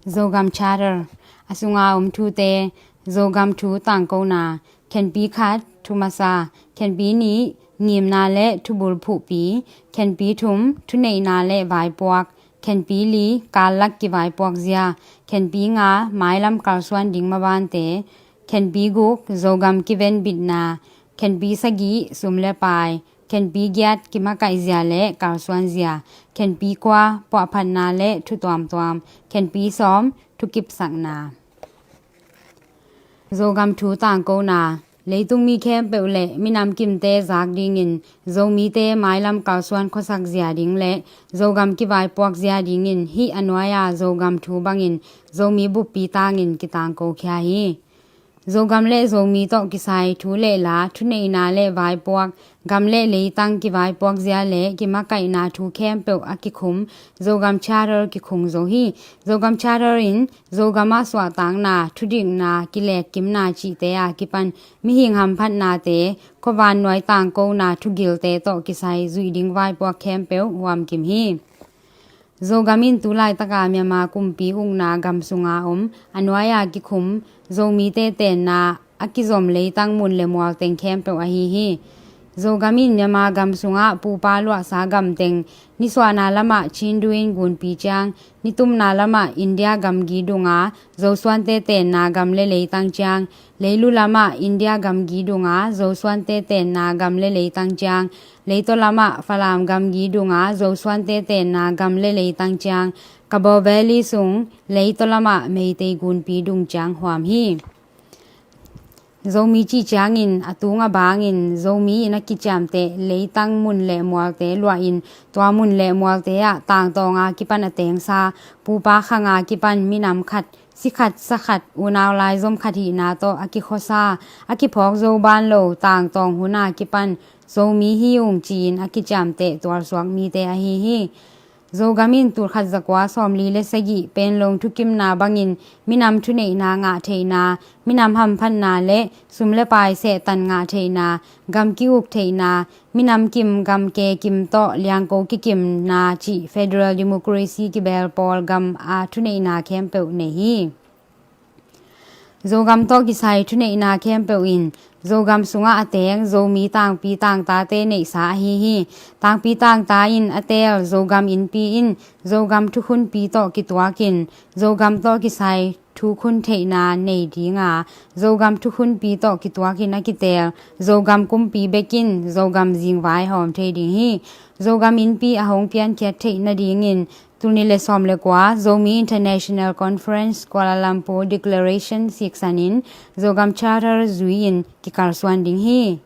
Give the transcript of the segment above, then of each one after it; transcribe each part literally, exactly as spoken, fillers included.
Zogam Charter, a sunga om thute. Zogam thu tangkona. Khenpi khat, thu masa. Khenpi nih, ngimna le thubul phuhpi. Khenpi thum, thuneihna le vaipuak. Khenpi li, kallak kivaipuak zia. Khenpi nga, mailam kalsuan ding mabante. Khenpi guk, Zogam kiven bitna. Khenpi sagih, sum le pai. Khenpi giat, kimakaih zia le kalsuan zia. Khenpi kua, puahphatna le thu tuamtuam. Khenpi sawm, thukipsakna. Zogam thu tangkona. Leitung mi khempeuh le minam kimte zak dingin Zomite mailam kalsuan khuasak zia ding le Zogam kivaipuak zia dingin hih a nuai-a Zogam thu bangin Zomi buppi tangin kitangko khia hi. Zogam le Zomi tawh kisai thu le la, thuneihna le vaipuak, gam le leitang kivaipuak zia le kimakaihna thu khempeuh a kikhum Zogam Charter kikhung zo hi. Zogam Charter in Zogam ah suahtakna, thudikna, kilekkimna cihte a kipan mihing hamphatnate, khuavan nuai tangkona thugilte tawh kisai zuih ding vaipuak khempeuh huamkim hi. Zogam in tu laitaka Myanmar kumpi ukna gam sunga om a nuai-a kikhum Zomite tenna a kizom leitang mun le mual teng khempeuh ahi hi. Zogam in Myanmar gam sungah pupa luahsa gam teng, nisuahna lamah Chindu in gunpi ciang, nitumna lamah India gamgi dunga Zosuante tenna gam le leitang ciang, leilu lamah India gamgi dunga Zosuante tenna gam le leitang ciang, leitaw lamah Falam gamgi dunga Zosuante tenna gam le leitang ciang, Kabaw Valley sung leitaw lamah Meitei gunpi dung ciang huam hi. Zomi cih ciangin a tung a bangin Zomi in a kiciamteh leitang mun le mualte luahin tua mun le mualte ah tangtawnga kipan a tengsa, pupa khanga kipan minam khat, si khat, sa khat, unau laizom khat hihna tawh a kikhuasa, a kiphawk zo ban lo tangtawng huna kipan Zomi hi ung ci-in a kiciamteh tualsuak mite ahi hi. Zogam in tulkhat zakua sawmli le sagih Penlong thukimna bangin minam thuneihna ngah theihna, minam hamphatna le sum le pai sehtan ngah theihna, gam ki-uk theihna, minam kim gam ke kim tawh liangko kikimna cih federal democracy kibel pawl gam a thuneihna khempeuh nei hi. Zogam tawh kisai thuneihna khempeuh in Zogam sungah a teng Zomi tangpi tangtate neihsa ahi hi. Tangpi tangta in a teel Zogam innpi in Zogam thukhunpi tawh kituakin Zogam tawh kisai thukhun theihna nei dinga, Zogam thukhunpi tawh kituakin a kiteel Zogam kumpi bekin Zogam zingvai hawm thei ding hi. Zogam innpi a hong piankhiat theih nadingin Tulni le sawm le kua Zomi International Conference Kuala Lumpur Declaration siksanin Zogam Charter zui-in kikalsuan ding hi.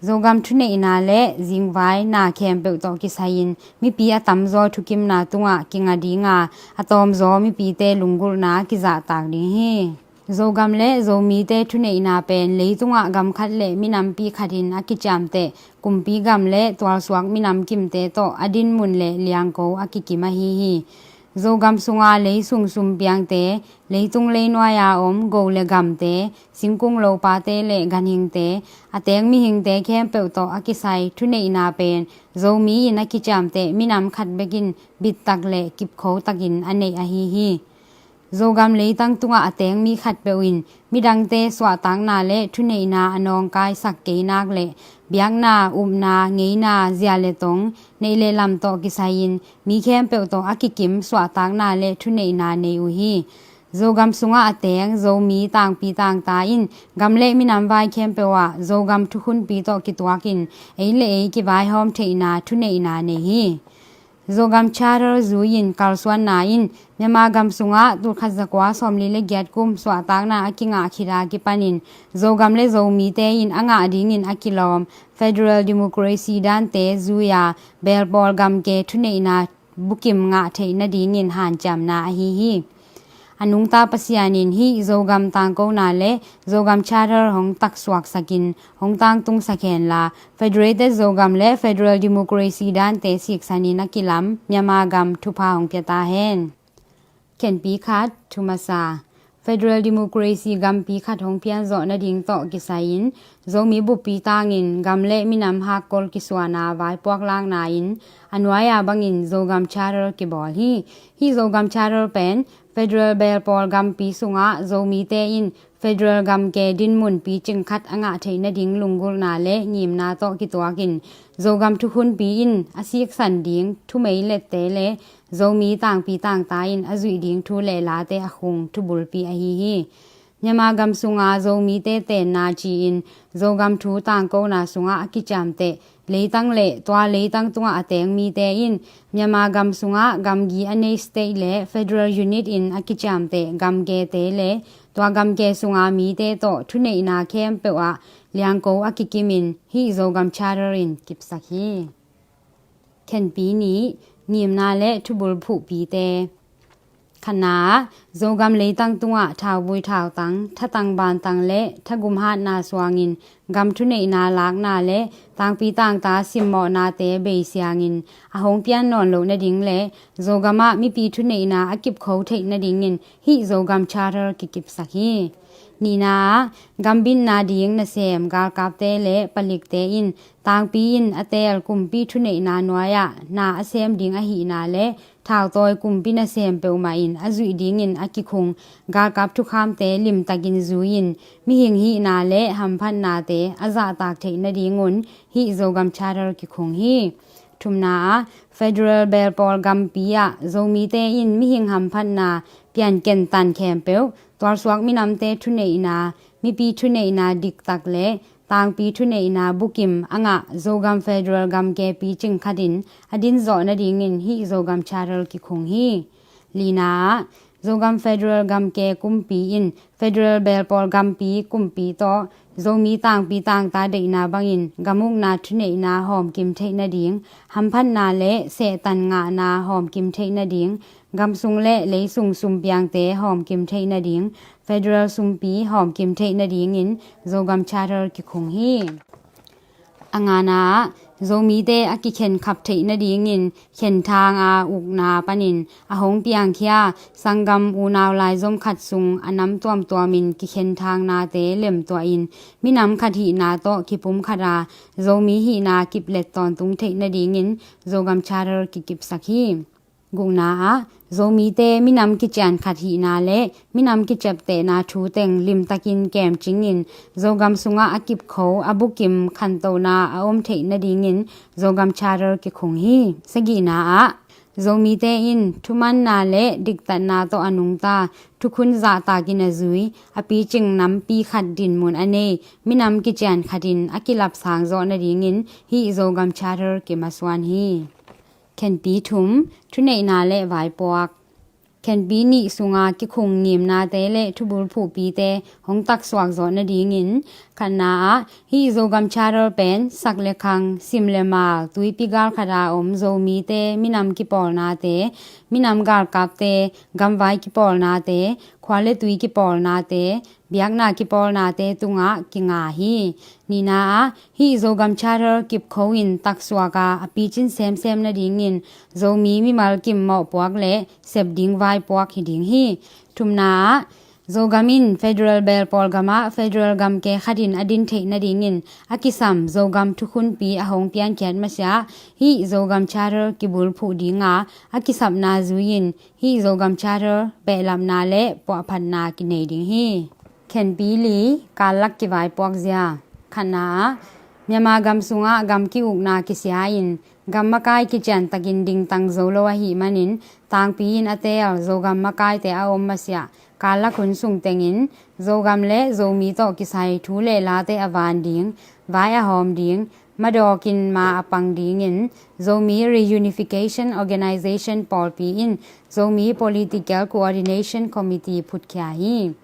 Zogam thuneihna le zingvai na khempeuh tawh kisai-in mipi a tamzaw thukimna tungah kinga dinga, a tawmzaw mipite lunggulhna kizahtak ding hi. Zogam le Zomite thuneihna pen leitungah gam khat le minampi khatin a kiciamteh kumpi gam le tualsuak minam kimte tawh a dinmun le liangko a kikim ahi hi. Zogam sunga leisung sumpiangte, leitung leinuai-a om go le gamte, singkung lopate le ganhingte, a teng mihingte khempeuh tawh a kisai thuneihna pen Zomi in a kiciamteh minam khat bekin bittak le kipkhotakin a neih ahi hi. Zogam leitang tungah a teng mi khatpeuh in midangte suahtakna le thuneihna a nawngkaisak kei nak le biakna, upna, ngeina, zia le tong, neih le lam tawh kisai-in mi khempeuh tawh a kikim suahtakna le thuneihna nei uh hi. Zogam sungah a teng Zomi tangpi tangta in gam le minam vai khempeuh ah Zogam thukhunpi tawh kituakin ei le ei kivaihawm theihna thuneihna nei hi. Zogam Charter zui-in kalsuanna in Myanmar gam sungah tulkhat zakua sawmli le giat kum suahtakna a kingah khit a kipanin Zogam le Zomite in a ngah dingin a kilawm federal democracy dante zui-a belpawl gamke thuneihna bukim ngah theih nadingin hanciamna ahi hi. A nungta Pasian in hih Zogam tangkona le Zogam Charter hong taksuaksakin hong tangtungsak henla, Federated Zogam le Federal Democracy dante siksanin a kilam Myanmar gam thupha hong pia ta hen. Khenpi khat, thu masa. Federal Democracy gampi khat hong pianzawh nading tawh kisai-in Zomi buppi tangin gam le minam hakkol kisuana vaipuak lakna in a nuai-a bangin Zogam Charter kibawl hi. Hih Zogam Charter pen Federal belpawl gampi sungah Zomite in federal gamke dinmun picing khat a ngah theih nading lunggulhna le ngimna tawh kituakin Zogam thukhunpi in a siksan ding thumei lette le Zomi tangpi tangta in a zuih ding thu le late a khung thubulpi ahi hi. Myanmar gam sunga Zomite tenna ci-in Zogam thu tangkona sungah a kiciamteh leitang le tua leitang tungah a teng mite in Myanmar gam sungah gamgi a nei state le federal unit in a kiciamteh gamkete le tua gamke sunga mite tawh thuneihna khempeuh ah liangko a kikimin hih Zogam Charter in kipsak hi. Khenpi nih, ngimna le thubulphuhpite. Khatna ah, Zogam leitang tungah thauvui thautang, thatang bantang le thagum hatna suangin gam thuneihna lakna le tangpi tangta simmawhnate beisiangin a hong pian nawn loh nading le Zogam ah mipi thuneihna a kipkho theih nadingin hih Zogam Charter kikipsak hi. Nihna ah, gambitna ding nasem galkapte le palikte in tangpi in a teel kumpi thuneihna nuai-ah na a sem ding ahihna le thautawi kumpi nasem peuhmah in a zuih dingin a kikhung galkap thukhamte limtakin zui-in mihing hihna le hamphatnate a zahtak theih nadingun hih Zogam Charter kikhung hi. Thumna ah, federal belpawl gampi ah Zomite in mihing hamphatna pianken tan khempeuh tualsuak minamte thuneihna, mipi thuneihna diktak le tangpi thuneihna bukim a ngah Zogam federal gamke picing khatin a dinzawh nadingin hih Zogam Charter kikhung hi. Lina ah, Zogam federal gamke kumpi in federal belpawl gampi kumpi tawh Zomi tangpi tangta deihna bangin gamukna thuneihna hawmkim theih nading, hamphatna le sehtan ngahna hawmkim theih nading, gamsung le leisung sumpiangte hawmkim theih nading, federal sumpi hawmkim theih nadingin Zogam Charter kikhung hi. A ngana ah, Zomite a kikhenkhap theih nadingin khenthang a ukna panin a hong piangkhia sanggam unau laizom khat sung a nam tuamtuamin kikhenthang nate lemtuahin minam khat hihna tawh kipum khata Zomi hihna kiplet tawntung theih nadingin Zogam Charter kikipsak hi. Gukna ah, Zomite minam kician khat hihna le minam kiciaptehna thu teng limtakin kemcingin Zogam sungah a kipkho a bukim khantohna a om theih nadingin Zogam Charter kikhung hi. Sagihna ah, Zomite in thumanna le diktatna tawh a nungta thukhun zahtakin a zui a picing nampi khat dinmun a nei minam kician khatin a kilapsang zawh nadingin hih Zogam Charter kimasuan hi. Khenpi thum, thuneihna le vaipuak. Khenpi nih sunga kikhung ngimnate le thubulphuhpite hong taksuak zawh nadingin khatna ah hih Zogam Charter pen sak le khang, sim le mal, tuipi gal khata om Zomite minam kipawlnate, minam galkapte, gamvai kipawlnate, khua le tui kipawlnate, biakna kipawlnate tungah kinga hi. Nihna ah hih Zogam Charter kipkho in taksuak a a picin semsem nadingin Zomi mimal kim mawhpuak le sep ding vaipuak hi ding hi. Thumna ah Zogam in federal belpawl gamah federal gamke khatin a din theih nadingin a kisam Zogam thukhunpi a hong piankhiat masiah hih Zogam Charter kibulphuh dinga a kisapna zui-in hih Zogam Charter behlapna le puahphatna kinei ding hi. Khenpi li, kallak kivaipuak zia. Khatna ah Myanmar gam sungah gam ki-ukna kisia-in gam makai kiciantakin dingtang zo lo ahih manin tangpi in a teel Zogam makaite a om masiah kallak hun sung tengin Zogam le Zomi tawh kisai thu le late a van ding, vai a hawm ding, madawkin ma a pang dingin Zomi Reunification Organization pawlpi in Zomi Political Coordination Committee phutkhia hi.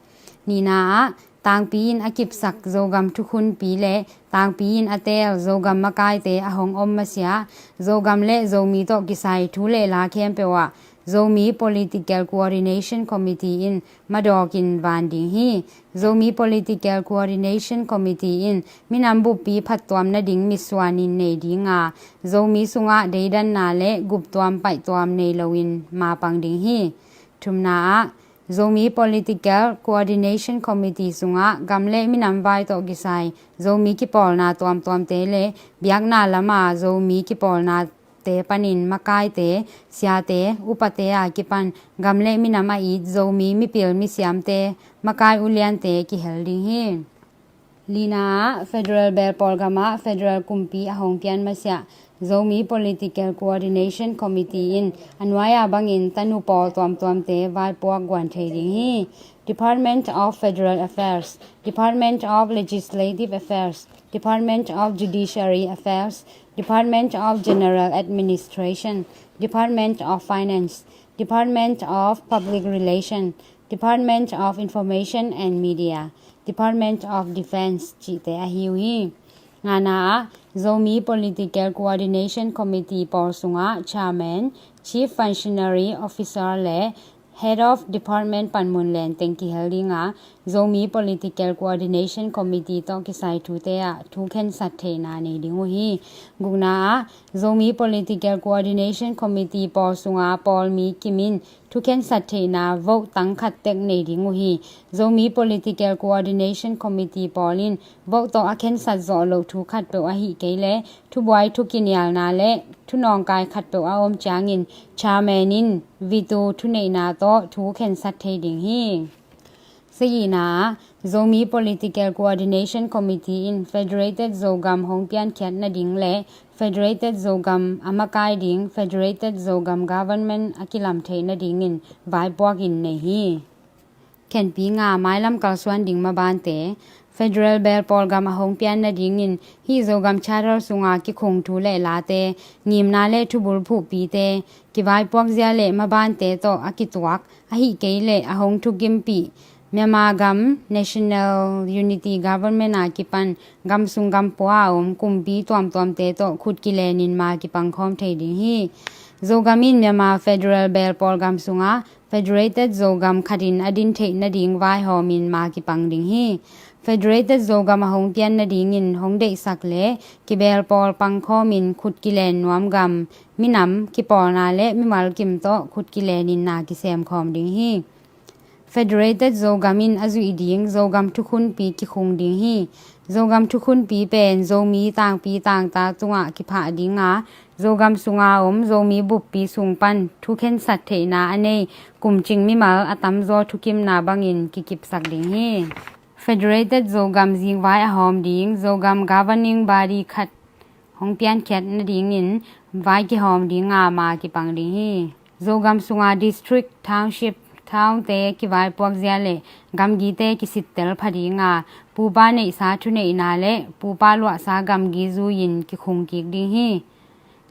Nihna ah tangpi in a kipsak Zogam thukhunpi le tangpi in a teel Zogam makaite a hong om masiah Zogam le Zomi tawh kisai thu le la khempeuh ah Zomi Political Coordination Committee in madawkin van ding hi. Zomi Political Coordination Committee in minam buppi phattuam nading mitsuanin nei dinga Zomi sungah deidanna le guptuam paihtuam nei loin mapang ding hi. Thumna ah Zomi Political Coordination Committee sungah gam le minam vai tawh kisai Zomi kipawlna tuamtuamte le biakna lama Zomi kipawlnate panin makaite, siate, upate a kipan gam le minam a it Zomi mipil misiamte, makai uliante kihel ding hi. Lina ah, Federal Belpawl gamah Federal kumpi a hong pian masiah Zomi Political Coordination Committee in a nuai-a bangin tanu pawl tuamtuamte vaipuak guan thei ding hi. Department of Federal Affairs, Department of Legislative Affairs, Department of Judiciary Affairs, Department of General Administration, Department of Finance, Department of Public Relation, Department of Information and Media, Department of Defense cihte ahi uh hi. Ngana ah, Zomi Political Coordination Committee pawl sungah Chairman, Chief Functionary Officer le Head of Department panmun lenteng kihel dinga, Zomi Political Coordination Committee tawh kisai thute ah thu khensat theihna nei ding uh hi. Gukna ah, Zomi Political Coordination Committee pawl sunga pawlmi kimin thu khensat theihna vote tang khat tek nei ding uh hi. Zomi Political Coordination Committee pawl in vote tawh a khensat zawh loh thu khatpeuh ahih kei le thubuai, thukinialna le thunawngkai khatpeuh a om ciangin Chairman in veto thuneihna tawh thu khensat thei ding hi. Sagihna ah, Zomi Political Coordination Committee in Federated Zogam hong piankhiat nading le Federated Zogam a makai ding Federated Zogam Government a kilam theih nadingin vaipuak in nei hi. Khenpi nga, mailam kalsuan ding mabante. Federal Belpawl gam a hong pian nadingin hih Zogam Charter sunga kikhung thu le late, ngimna le thubul phuhpite, kivaipuak zia le mabante tawh a kituak ahih kei le a hong thukimpih Myanmar gam National Unity Government a kipan gam sung gam pua a om kumpi tuamtuamte tawh khut kilenin ma kipangkhawm thei ding hi. Zogam in Myanmar Federal Belpawl gam sunga Federated Zogam khatin a din theih nading vaihawmin ma kipang ding hi. Federated Zogam a hong pian nadingin hong deihsak le kibelpawl pangkhawmin khut kilen nuam gam, minam, kipawlna le mimal kim tawh khut kilenin na kisemkhawm ding hi. Federated Zogam in a zuih ding Zogam thukhunpi kikhung ding hi. Zogam thukhunpi pen Zomi tangpi tangta tungah kiphah dinga, Zogam sunga om Zomi buppi sung pan thukhensat theihna a nei kumcing mimal a tamzaw thukimna bangin kikipsak ding hi. Federated Zogam zingvai a hawm ding Zogam Governing Body khat hong piankhiat nadingin vai kihawm dinga ma kipang ding hi. Zogam sunga district, township, townte kivaipuak zia le gamgite kisittel pha dinga, pupa neihsa thuneihna le pupa luahsa gamgi zui-in kikhung kik ding hi.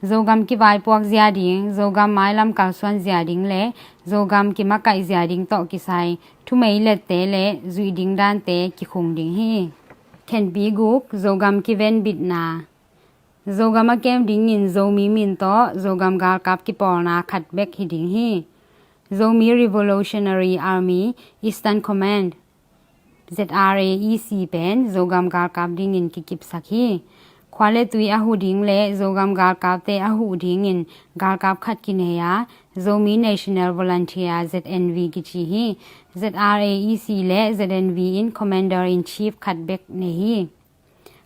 Zogam kivaipuak zia ding, Zogam mailam kalsuan zia ding le Zogam kimakaih zia ding tawh kisai thumei lette le zuih ding dante kikhung ding hi. Khenpi guk, Zogam kivenbitna. Zogam a kem dingin Zomi min tawh Zogam galkap kipawlna khat bek hi ding hi. Zomi Revolutionary Army Eastern Command, Z R A E C pen Zogam galkap dingin kikipsak hi. Khua le tui a huh ding le Zogam galkapte a huh dingin galkap khat kinei a, Zomi National Volunteer, Z N V kici hi. Z R A E C le Z N V in Commander in Chief khat bek nei hi.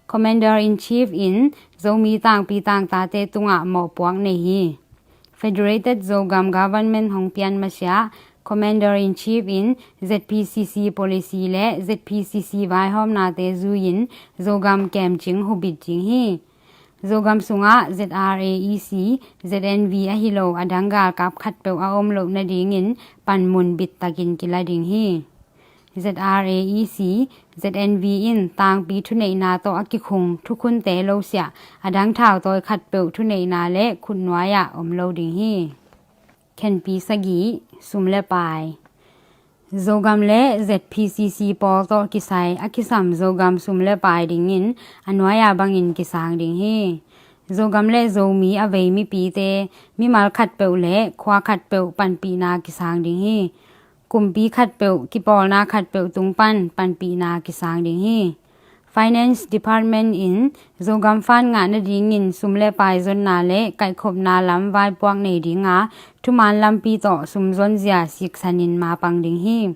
Commander in Chief in Zomi tangpi tangtate tungah mawhpuak nei hi. Federated Zogam Government hong pian masiah Commander in Chief in Z P C C policy le Z P C C vaihawmnate zui-in Zogam kemcing hubit ding hi. Zogam sungah Z R A E C, Z N V ahi lo a dang galkap khatpeuh a om loh nadingin panmun bittakin kila ding hi. Z R A E C, Z N V in tangpi thuneihna tawh a kikhung thukhunte lo siah a dang thautawi khatpeuh thuneihna le khutnuai-ah om lo ding hi. Khenpi sagih, sum le pai. Zogam le Z P C C pawl tawh kisai a kisam Zogam sum le pai dingin a nuai-a bangin kisang ding hi. Zogam le Zomi a vei mipite, mimal khatpeuh le khua khatpeuh panpihna kisang ding hi. Kumpi khatpeuh, kipawlna khatpeuh tung pan panpihna kisang ding hi. Finance Department in Zogam fund ngah nadingin sum le pai zonna le kaihkhopna lam vaipuak nei dinga, thuman lampi tawh sum zonzia siksanin mapang ding hi.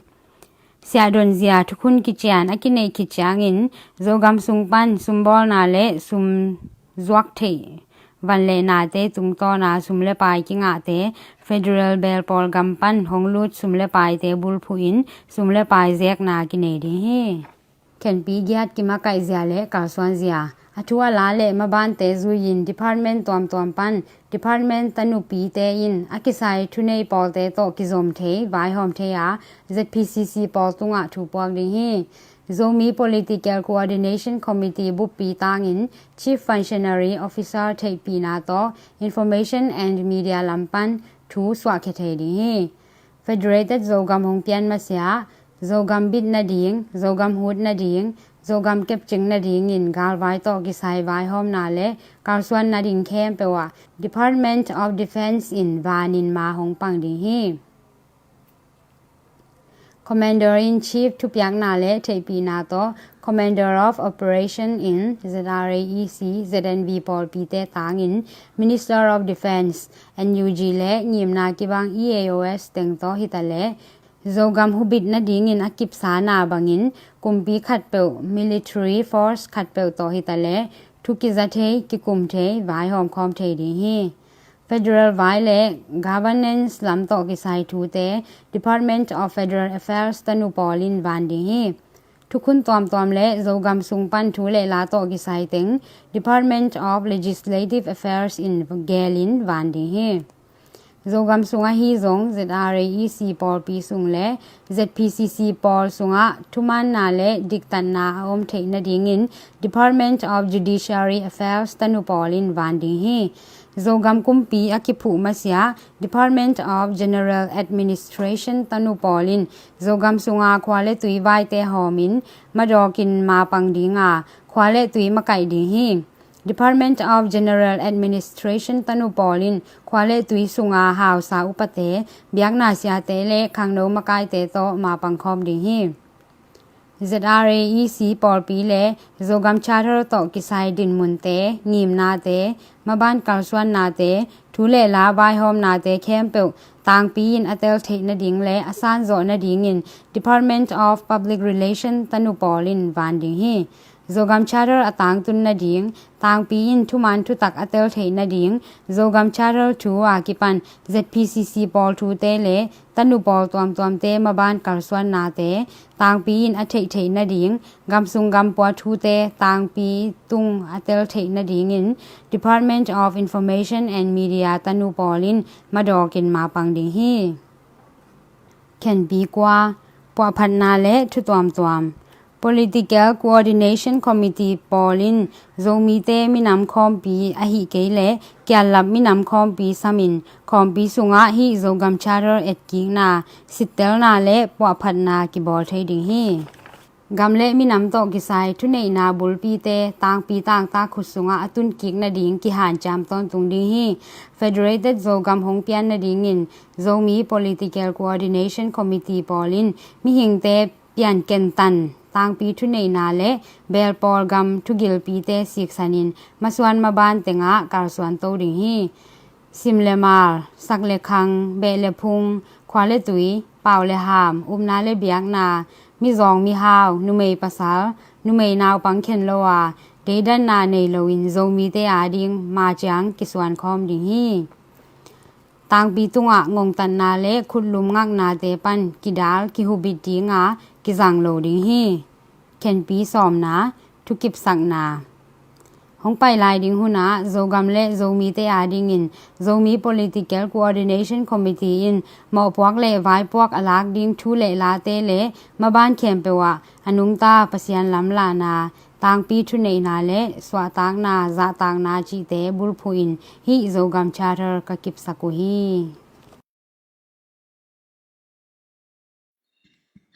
Siahdonzia thukhun kician a kineih khit ciangin Zogam sung pan sumbawlna le sum zuak theih van le nate tungtawna sum le pai kingahte federal belpawl gam pan hong lut sum le paite bulphuhin sum le pai zekna kinei ding hi. Khenpi giat kimakaihzia le kalsuanzia, a thu a la le mabante zuiin department tuamtuam pan department tanupite in a kisai thunei pawlte tawh kizom thei, vaihawm thei a, Z P C C pawl tungah thu puak ding hi. Zomi Political Coordination Committee buppi tangin Chief Functionary Officer theihpihna tawh Information and Media lam pan thu suahkhia thei ding hi. Federated Zogam hong pian masiah Zogam bit nading, Zogam hut nading, Zogam kepcing nadingin galvai tawh kisai vaihawmna le kalsuan nading khempeuh ah Department of Defence in vanin ma hong pang ding hi. Commander in Chief thupiakna le theihpihna tawh Commander of Operation in Z R A E C, Z N V pawlpite tangin Minister of Defence, N U G le ngimna kibang E A O S teng tawh hitaleh Zogam hubit nadingin a kipsana bangin kumpi khatpeuh military force khatpeuh tawh hitaleh thu kiza thei, kikum thei, vaihawm khawm thei ding hi. Federal vai le governance lam tawh kisai thute Department of Federal Affairs tanu pawl in van ding hi. Thukhun tuamtuam le Zogam sung pan thu le la tawh kisai teng Department of Legislative Affairs in gelin van ding hi. Zogam sung ahi zong Z R A E C pawlpi sung le Z P C C pawl sungah thumaanna le diktatna a om theih nadingin Department of Judiciary Affairs tanu pawl in van ding hi. Zogam kumpi a kiphuh masiah Department of General Administration tanu pawl in Zogam sunga khua le tui vaite hawmin madawkin mapang dinga khua le tui makaih ding hi. Department of General Administration tanu pawl in khua le tui sunga hausa upate, biakna siate le khangno makaite tawh mapang khawm ding hi. Z R A E C pawlpi le Zogam Charter tawh kisai dinmunte, ngimnate, maban kalsuannate, thu le la vaihawmnate khempeuh tangpi in a tel theih nading le a sanzawh nadingin Department of Public Relation tanu pawl in van ding hi. Zogam Charter a tangtun nading, tangpi in thuman thutak a tel theih nading, Zogam Charter thu a kipan Z P C C pawl thute le tanu pawl tuamtuamte maban kalsuannate tangpi in a theih theih nading, gamsung gampua thute tangpi tung a tel theih nadingin Department of Information and Media tanu pawl in madawkin mapang ding hi. Khenpi kua, puahphatna le thu tuamtuam. Political Coordination Committee pawl in Zomite minam khawmpi ahi kei le kiallap minam khawmpi samin khawmpi sungah hih Zogam Charter etkikna, sittelna le puahphatna kibawl thei ding hi. Gam le minam tawh kisai thuneihna bulpite tangpi tangtak khut sungah a tunkik nading kihanciam tawntung ding hi. Federated Zogam hong pian nadingin Zomi Political Coordination Committee pawl in mihingte piankentan tangpi thuneihna le belpawl gam thugilpite siksanin masuan maban tengah kalsuan to ding hi. Sim le mal, sak le khang, beh le phung, khua le tui, pau le ham, upna le biakna, mizawng mihau, numei pasal, numei naupang khen lo a, deidanna nei loin Zomite ading maciang kisuan khawm ding hi. Tangpi tungah ngongtatna le khutlum ngaknate pan kidal kihubit dinga kizang lo ding hi. Khenpi sawmna, thukipsakna. Hong pai lai ding hunah Zogam le Zomite adingin Zomi Political Coordination Committee in mawhpuak le vaipuak a lak ding thu le late le maban khempeuh ah a nungta Pasian lamlahna, tangpi thuneihna le suahtakna, zahtakna cihte bulphuhin hih Zogam Charter ka kipsak uh hi.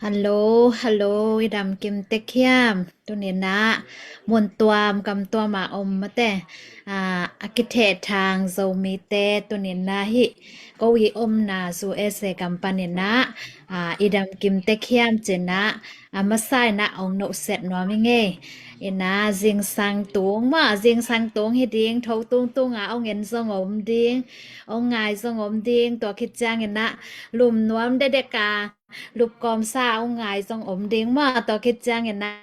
Hallo, hallo, i dam kim tek hiam? Tuninah mun tuam gam tuam a om mate, a, a kithehthang Zomite tuninah hih ko i omna U S A gam paninah, a, i damkim tek hiam cinah, a masa inah ong nohsiat nuam i ngei. Inah zingsang tung mah, zingsang tung hi ding, tho tung tunga ong en zong om ding, ong ngai zong om ding, tua khit cianginah lum nuam dedek a lupkawmsa ong ngai zong om ding mah, tua khit cianginah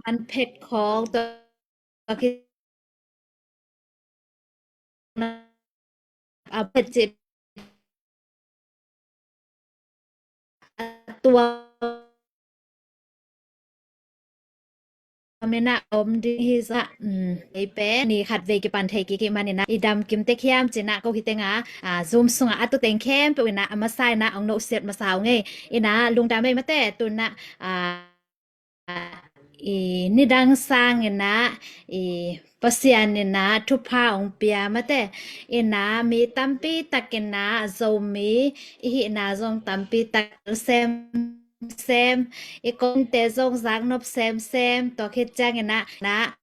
man phet khawng tua khit a phet cit a tua minah om ding hi zah. Ei pen ni khat vei kipan thei kik hi maninah i damkim tek hiam cinah ko hi tenga, a, Zoom sungah a tu teng khempeuh inah a masa inah ong nohsiat masa ong ei. Inah lungdam ei mate tunah, a, i nidang sanginah i Pasian inah thupha ong pia mate, inah mi tampi takinah Zomi i hihna zong tampi tak sem sem, i konte zong zaknop semsem, tua khit cianginah na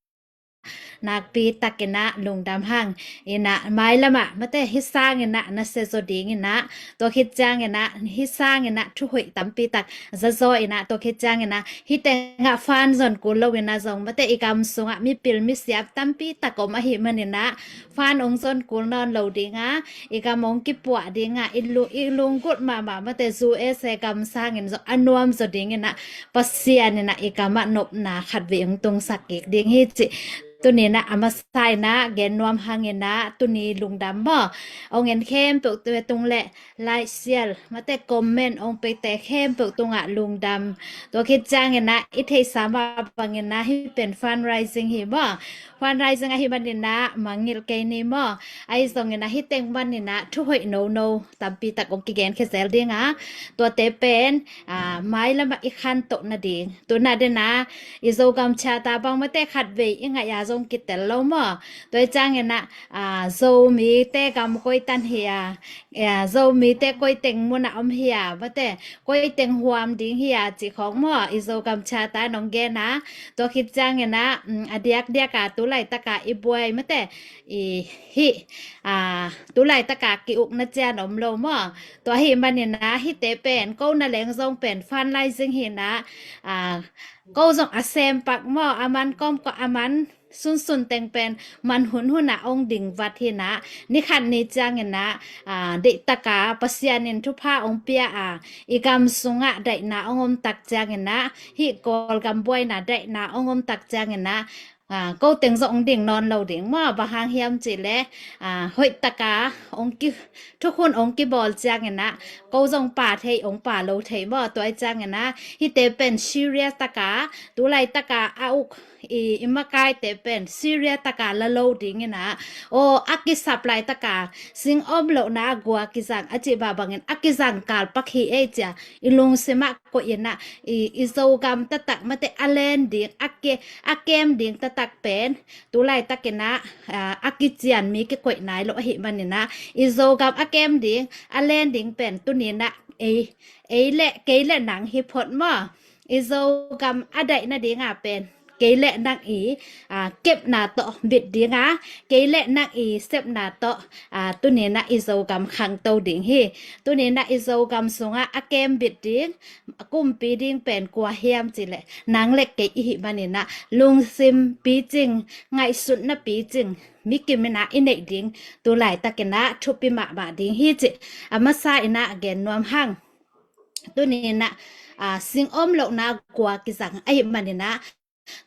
nakpi takinah lungdam hang. Inah mailamah mate hih sanginah na sia zaw dinginah, tua khit cianginah hih sanginah thuhoih tampi tak zazaw inah, tua khit cianginah hih tengah fan zon kul lo inah zong mate i gam sungah mipil misiap tampi tak om ahi maninah fan ong zon kul nawn lo dinga, i gam ong kipuah dinga, i lu-, i lunggulh mahmah mate U S A gam sangin zong a nuam zaw dinginah Pasian inah i gamah nopna khat vei ong tungsak kik ding hi ci. Tuninah a masa inah gen nuam hanginah tuni lungdam maw ong en khempeuh tua tung le like, share mate comment ong peite khempeuh tungah lungdam. Tua khit cianginah i theihsa mah banginah hih pen fundraising hi maw, fundraising ahi maninah mangngilh kei ni maw, ahi zonginah hih teng maninah thuhoih nono tampi tak ong kigen khe zel dinga, tuate pen, a, mailamah i khantoh nading tunah denah i Zogam Charter bang mate khat vei i ngaih a zong kitel lo maw, tua i cianginah, a, Zomite gam koi tan hi a, a, Zomite koi teng munah om hi a mate koi teng huam ding hi a cih khawng maw i Zogam Charter nong gen a, tua khit cianginah, um, a diakdiak a tu laitaka i buai mate i hih, a, tu laitaka ki-ukna cian om lo maw, tua ahi maninah hihte pen ko na leng zong pen fundraising hinah, a, ko zong a sempak maw, a man kawmkawm a man sunsun teng pen man hunhunah ong dingvat hinah, ni khat ni cianginah, a, deihtaka Pasian in thupha ong pia a i gam sungah daihna ong omtak cianginah, hih Kawlgam buaina daihna ong omtak cianginah, a, ko teng zong ong ding nawn lo ding maw, bang hang hiam cihleh, a, hoihtaka ong ki thukhun ong kibawl cianginah ko zong pa thei ong pa lo thei maw, tua i cianginah hihte pen serious taka tu laitaka a uk i, i makaite pen serious taka la lo dinginah, aw a kisap laitaka sing om lohna a gua kizang a cih bah bangin a kizang kalpak hi ei cia i lungsimah koih inah i, i Zogam taktak mate a len ding a ke, a kem ding taktak pen tu laitakinah, a, a kician mi kikoih nai lo ahi maninah i Zogam a kem ding a len ding pen tuninah ei, ei le kei le nang hi phot maw, i Zogam a daih nadinga pen kei le nang i, a, kepna tawh bit dinga, kei le nang i sepna tawh, a, tuninah i Zogam khangto ding hi. Tuninah i Zogam sungah a kem bit ding, a kumpi ding pen kua hiam cihleh nang le kei i hih maninah lungsim picing, ngaihsutna picing mikim inah i neih ding tu laitakinah thupi mahmah ding hi cih a masa inah gen nuam hang. Tuninah, a, sing om lohna gua kizang ahi maninah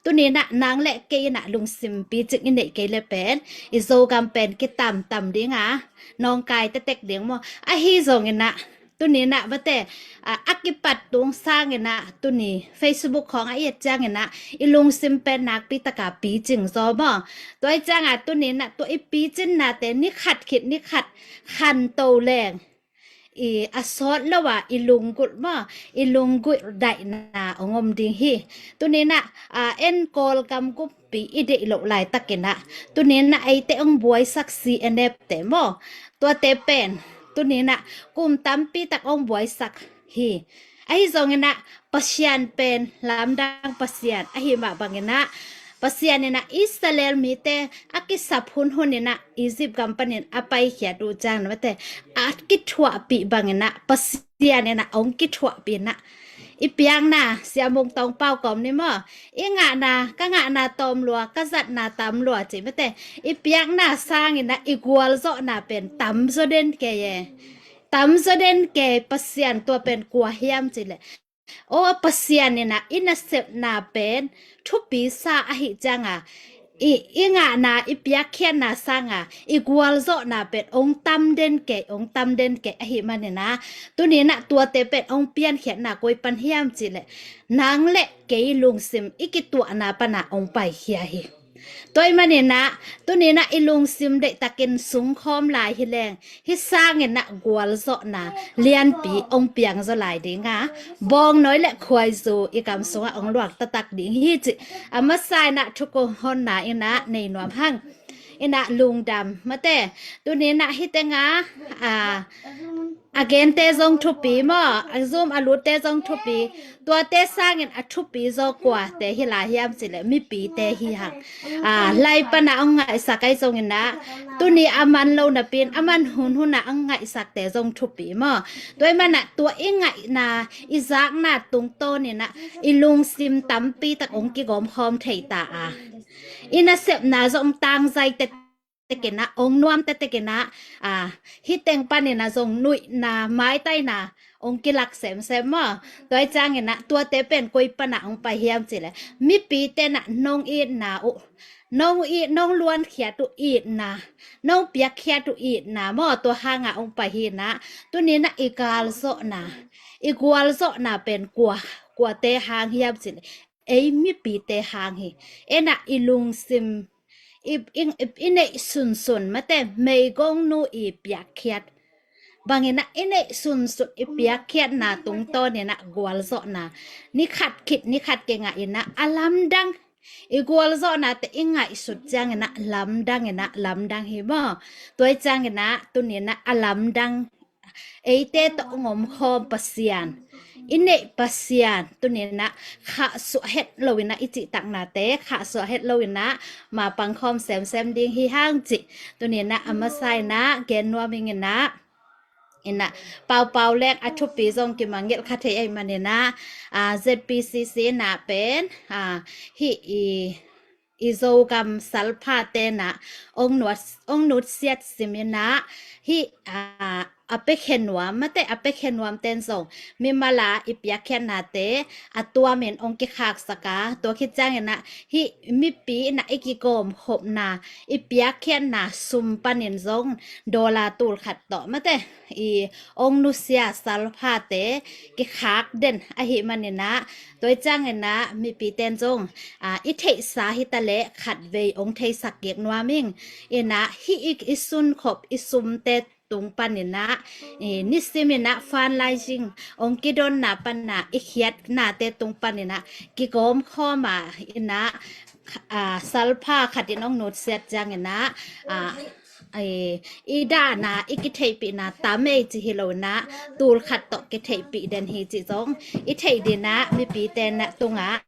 tuninah nang le kei inah lungsim picing i neih kei le pen i Zogam pen kitamtam dinga nawngkai tektek ding maw, ahi zonginah tuninah mate, a, a kipat tung sanginah tuni Facebook khawng a i et cianginah i lungsim pen nakpi taka picing zaw maw, tua i cianga tuninah tua i picinnate ni khat khit ni khat khanto leng i a sawt lo a i lunggulh maw, i lunggulh daihna ong om ding hi. Tuninah, a, en Kawlgam kumpi i deih loh laitakinah tuninah eite ong buaisak C N F te maw, tuate pen Tuni in ah kum tampi tak hong buaisak hi. Ahi zongin ah Pasian pen lamdang Pasian ahi mah bangin ah, Pasian in ah Israel mite a kisap hunhun in ah Egypt gam panin a paikhiat uh ciangin mate, a kithuahpih bangin ah Pasian in ah hong kithuahpih in ah, i piakna, Sia Mung Tawng Pau kawm ni maw, i ngahna, ka ngahna tawm lua, ka zatna tam lua ci mate, i piakna sangin ah i gualzawhna pen tamzaw den kei e. Tamzaw den kei. Pasian tua pen kua hiam cih leh, aw, Pasian in ah i nasepna pen thupi sa ahih cianga, i, i ngahna, i piakkhiatna sanga i gualzawhna pen hong tam den kei, hong tam den kei ahi manin ah, tuni in ah tuate pen hong piankhiatna koi pan hiam cih leh, nang le kei lungsim i kituahna pana hong paikhia hi. Tua ahih manin ah tuni in ah i lungsim deihtakin sungkhawm lai hi leng, hih sangin ah gualzawhna lianpi hong piangzaw lai ding a, bawngnawi le khuaizu i kam sungah hong luang taktak ding hi cih a masa in ah thukong honna in ah nei nuam hang. In ah lungdam mate. Tuni in ah hih teng ah, a, a gente zong thupi maw, a Zoom a lutte zong thupi. Tuate sangin a thupi zaw kuate hi lai hiam cih leh mipite hi hang. A, lai pana hong ngaihsak ahi zongin ah, tuni a man lo napi in a man hunhun ah hong ngaihsakte zong thupi maw. Tua ahih manin ah tua i ngaihna, i zakna tungtawnin ah i lungsim tampi tak hong kigawmkhawm thei ta a, i nasepna zong tangzai tektek in ah, hong nuam tektek in ah, a, hih teng panin ah zong nuihna, maitaina hong kilak semsem maw. Tua ahih ciangin ah tuate pen koi pana hong pai hiam cih leh, mipite in ah nong itna uh, nong it, nong luankhiat uh itna, nong piakkhiat uh itna maw, tua hanga hong pai hi in ah, tuni in ah i galzawhna, i gualzawhna pen kua, kuate hang hiam cih leh, ei mipite hang hi. In ah i lungsim, i, i, i, i neih sunsun mate, meigongnu i piakkhiat bangin ah i neih sunsun i piakkhiatna tungtawnin ah gualzawhna ni khat khit ni khat kingah in ah a lamdang, i gualzawhnate i ngaihsut ciangin ah lamdang in ah lamdang hi maw. Tua ahih ciangin ah tuni in ah a lamdang, eite tawh hong omkhawm Pasian, i neih Pasian, tuni in ah khahsuah het lo in ah i cihtaknate khahsuah het lo in ah mapangkhawm semsem ding hi hang cih tuni in ah a masa in ah gen nuam ing in ah. In ah paupau leng a thupi zong kimangngilh kha thei ahih manin ah, a, Z P C C in ah pen, a, hih i, i Zogam salphate in ah hong nuat, hong nutsiat sim in ah, hih, a, a piakhia nuam mate, a piakhia nuamte in zong mimal a i piakkhiatnate a tuamin hong kikhaksak a, tua khit ciangin ah hih mipi in ah i kigawmkhopna, i piakkhiatna sum panin zong dollar tul khat tawh mate, i hong nusia salphate kikhak den ahih manin ah, tua ahih ciangin ah mipite in zong, a, i theihsa hi ta leh khatvei hong theisak kik nuam ing. In ah hih i, i sunkhop i sumte tung panin ah, i, nisim in ah fundraising hong kidonna pan ah i khiatnate tung panin ah kigawmkhawm a, in ah, a, salpha khat in hong nutsiat ciangin ah, a, i, i dahna, i kitheihpihna tam ei ci hi lo in ah, tul khat tawh kitheihpih den hi cih zong i theih ding ah mipite in ah tungah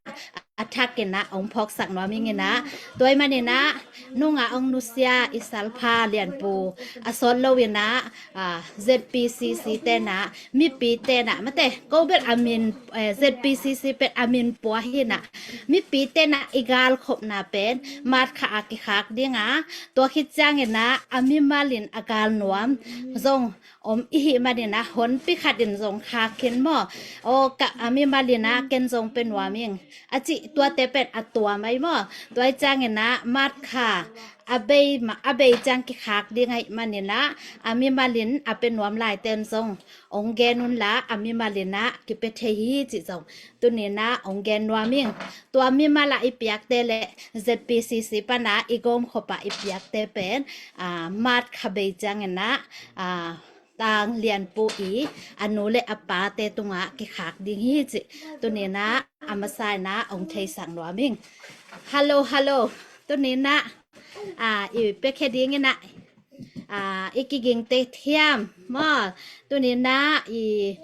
a thak in ah hong phawksak nuam ing in ah. Tua ahih manin ah nungah hong nusia i salpha lianpu a sawt lo in ah, a, Z P C C te in ah, mipite in ah mate, ko bel a min, eh, Z P C C pen a min pua hi in ah, mipite in ah i galkhopna pen March kha a kikhak ding a, tua khit ciangin ah a mimal in a gal nuam zong om i hih manin ah honpi khat in zong khak khin maw. Aw, ka, a mimal in ah ken zong pe nuam ing a cih tuate pen a tuam ahi maw. Tua ahih ciangin ah March kha a bei ma, a bei ciang kikhak ding ahih manin ah a mimal in a pe nuam laite in zong hong gen un la, a mimal in ah kipia thei hi cih zong tuni in ah hong gen nuam ing. Tua mimal ah i piakte le Z P C C pan ah i gawmkhop ah i piakte pen, a, March kha bei ciangin ah, a, Tang Lianpu i a nu le a pate tungah kikhak ding hi cih tuni in ah a masa in ah hong theisak nuam ing. Hello, hello. Tuni in ah, a, i piakhia ding in ah aa, i kigingte thiam maw, tuninah i,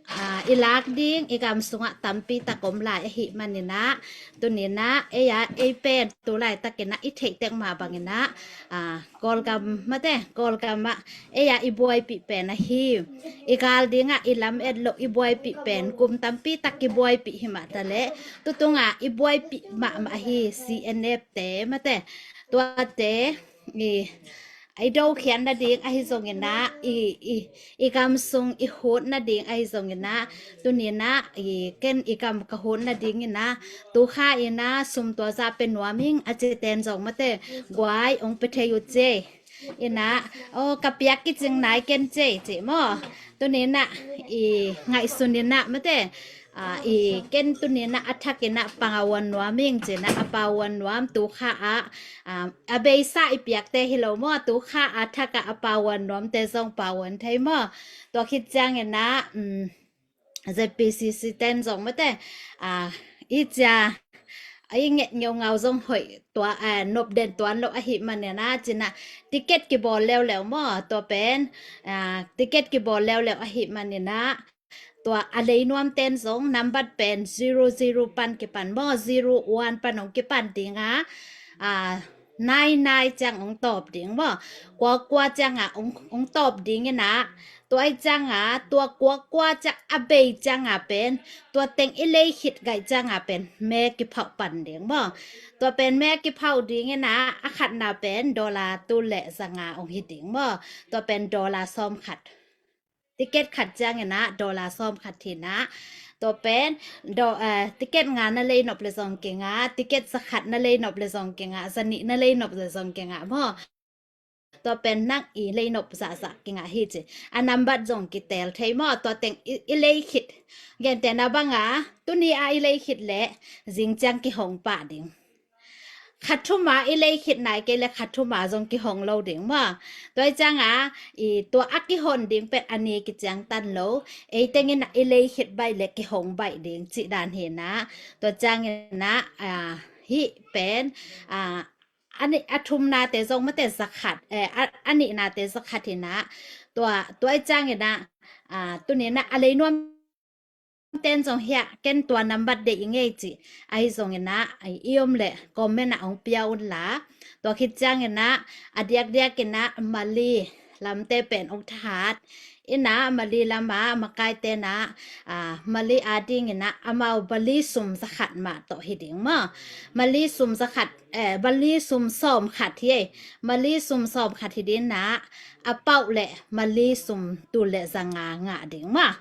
aa, i lak ding i gam sungah tampi tak om lai ahih maninah, tuninah ei a ei pen tu laitakinah i theih tek mah banginah, aa, Kawlgam mate, Kawlgamah ei a i buaipih pen ahi. I gal dingah i lam et loh i buaipih pen kum tampi tak i buaipih hi mah taleh, tutungah i buaipih mahmah ahi C N F te mate, tuate i, i dokhiat nading ahi zonginah, i, i, i gam sung i hut nading ahi zonginah, tuninah i ken i gam ka hut nadinginah, tukha inah sum tua zah pe nuam ing a citen zong mate, guai ong pe thei uh cei. Inah, o, ka piak kicing nai ken cei ci maw. Tuninah i ngaihsun inah mate, aa, i ken tuninah a thakinah pang a uan nuam ing cinah, a pau uan nuam, tukha ah, aa, a beisa i piakte hi lo maw, tukha a thakah a pau uan nuamte zong pau uan thei maw. Tua khit cianginah, um, Z P C C ten zong mate, aa, i cia i nget ngeungau zong hoih tua, aa, nop den tuan lo ahih maninah cinah, ticket kibawl leuleu maw, tua pen, aa, ticket kibawl leuleu ahih maninah, tua a lei nuamten zong nambat pen zero zero pan kipan maw, zero one pan ong kipan dinga, aa, nai nai ciang ong tawp ding maw, kua kua cianga ong, ong tawp dinginah, tua i cianga tua kua kua ciang a bei cianga pen, tua teng i lei khit gaih cianga pen me kiphauh pan ding maw. Tua pen me kiphauh dinginah a khatna pen dollar tul le zanga ong hi ding maw. Tua pen dollar sawm khat. Ticket khat cianginah dollar sawm khat hinah. Tua pen do, eh, ticket nga na lei nop le zong kingah, ticket za khat na lei nop le zong kingah, za nih na lei nop le zong kingah maw. Tua pen nang i lei nop zahzah kingah hi ci. A nambat zong kitel thei maw, tua teng i, i lei khit. Gentehna banga, tuni a i lei khit le zing ciang kihong pah ding. Khathuma i lei khit nai kei le khathuma zong kihong lo ding maw. Tua i cianga i tua a kihon ding pen a ni kiciang tan lo. Ei tengin i lei khit baih le kihong baih ding cih dan hinah. Tua cianginah, a, hih pen, a, a ni, a thumnate zong mate za khat, eh, a, a nihnate za khat hinah. Tua, tua i cianginah, a, tuninah a lei nuam ten zong hiah ken tua nambat deih i ngei cih ahi zonginah, i om le comment ah ong pia unla. Tua khit cianginah a diakdiakinah Mali lamte pen ong thahat inah, Mali lama makaite inah, ah, Mali adinginah amau Mali sum za khat mah tawh hi ding maw. Mali sum za khat, eh, Mali sum sawm khat hi ei. Mali sum sawm khat hi dinginah a pauh le Mali sum tul le zanga ngah ding maw.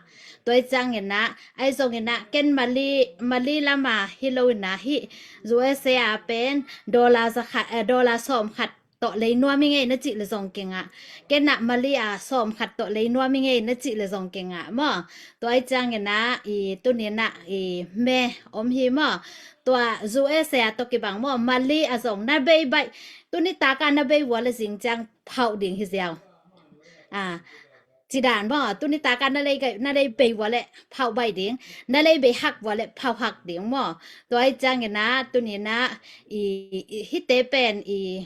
Tua i cianginah, ahi zonginah, ken Mali, Mali lama hi loinah hih U S A a pen dollar za khat, eh, dollar sawm khat tawh lei nuam i ngei na cih le zong kingah. Kenah Mali a sawm khat tawh lei nuam i ngei na cih le zong kingah maw. Tua i cianginah, i tuninah, i me om hi maw. Tua U S A a tawh kibang maw, Mali a zong na bei baih. Tuni taka na bei vua le zing ciang phauh ding hi ziau. A, cidan maw, tuni taka na lei gai, na lei bei vua le phauh baih ding, na lei bei hak vua le phauh hak ding maw. Tua i cianginah, tuninah, i, i, hihte pen i,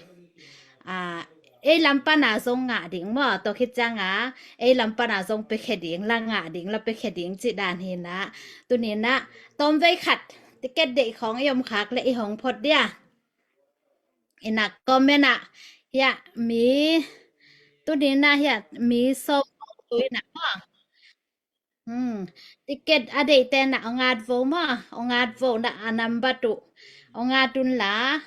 a, ei lam pana zong ngah ding maw, tua khit cianga, ei lam pana zong pekhe ding, la ngah ding, la pekhe ding cih dan hinah, tuninah, tawmvei khat, ticket deih khawng i om khak le i hong phot dia. Inah comment ah, hiah mi, tuninah hiah mi sawm tu inah maw. Hmm. Ticket a deihte inah ong at vo maw, ong at vo inah a nambat uh ong at unla.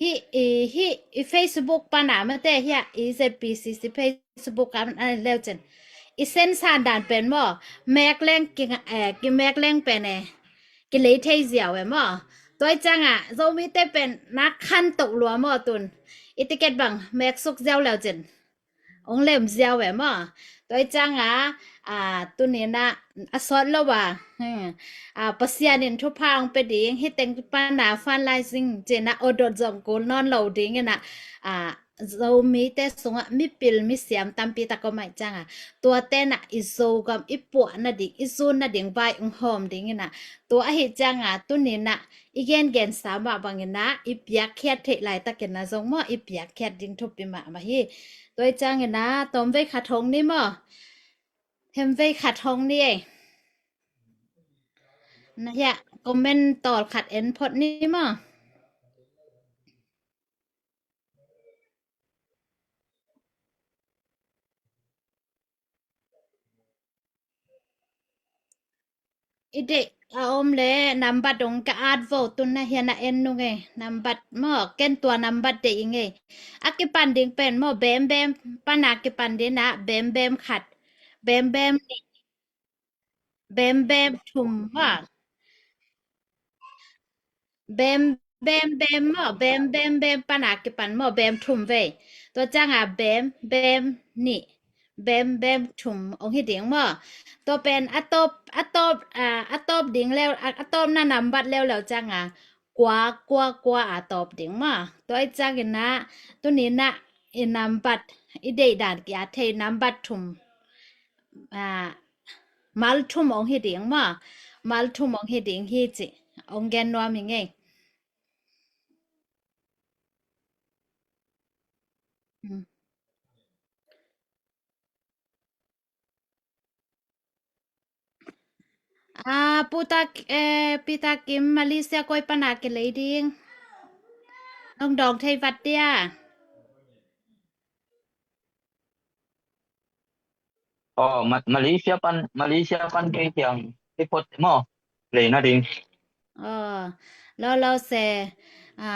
Hih, i, hih, i Facebook pana mate hiah i Z P C C Facebook a, a leu cin. I sensan dan pen maw, mekleng ki, eh, ki mekleng pen eh. Kilei thei ziau e maw. Tua i ciangah Zomite pen na khantoh lua maw tun. I ticket bang meksuk ziau leu cin. Ong lem ziau e maw. Tua i ciangah, a, tuninah a sawt lo a. Hmm. A, Pasian in thupha ong pe ding, hih teng pana fundraising cinah odot zong kul nawn lo dinginah. A, Zomite sungah mipil misiam tampi tak om ahih cianga, tuate nah i Zogam i puah nading, i zun nading vai ung hawm ding inah, tua ahih cianga tuni nah i gengensa mah bangin ah i piakkhiat theih laitakin ah zong maw, i piakkhiat ding thupi mahmah hi. Tua ahih ciangin ah tawmvei khat hong ni maw? Hemvei khat hong ni ei. Na hiah comment tawl khat en phot ni maw? I deih a om le nambat dong ka at vo, tun na hian a en nung ei. Nambat maw, ken tua nambat deih ing ei. A kipan ding pen maw, bembem, pana kipan ding na bembem khat, bembem nih, bembem thum maw. Bem, bem, bem maw, bem, bem, bem, pana kipan maw, bem thum vei. Tua cianga bem, bem nih, bem, bem thum ong hi ding maw. Tua pen a tawp, a tawp, a, a tawp ding leu, a, a tawpna nambat leuleu cianga kua, kua, kua a tawp ding maw. Tua ahih ciangin ah tuni nah i nambat, i deihdan ki-at thei nambat thum, a, mal thum ong hi ding maw. Mal thum ong hi ding hi ci ong gen nuam ing ei. Hmm. A, Pu Tak, eh, Pi Tak Kim, Malaysia koi pana kilei ding? Nong dawng thei vat dia? Aw, Ma-, Malaysia pan, Malaysia pan kei kiang hi phot maw, lei nading. Aw, lo lo se, a,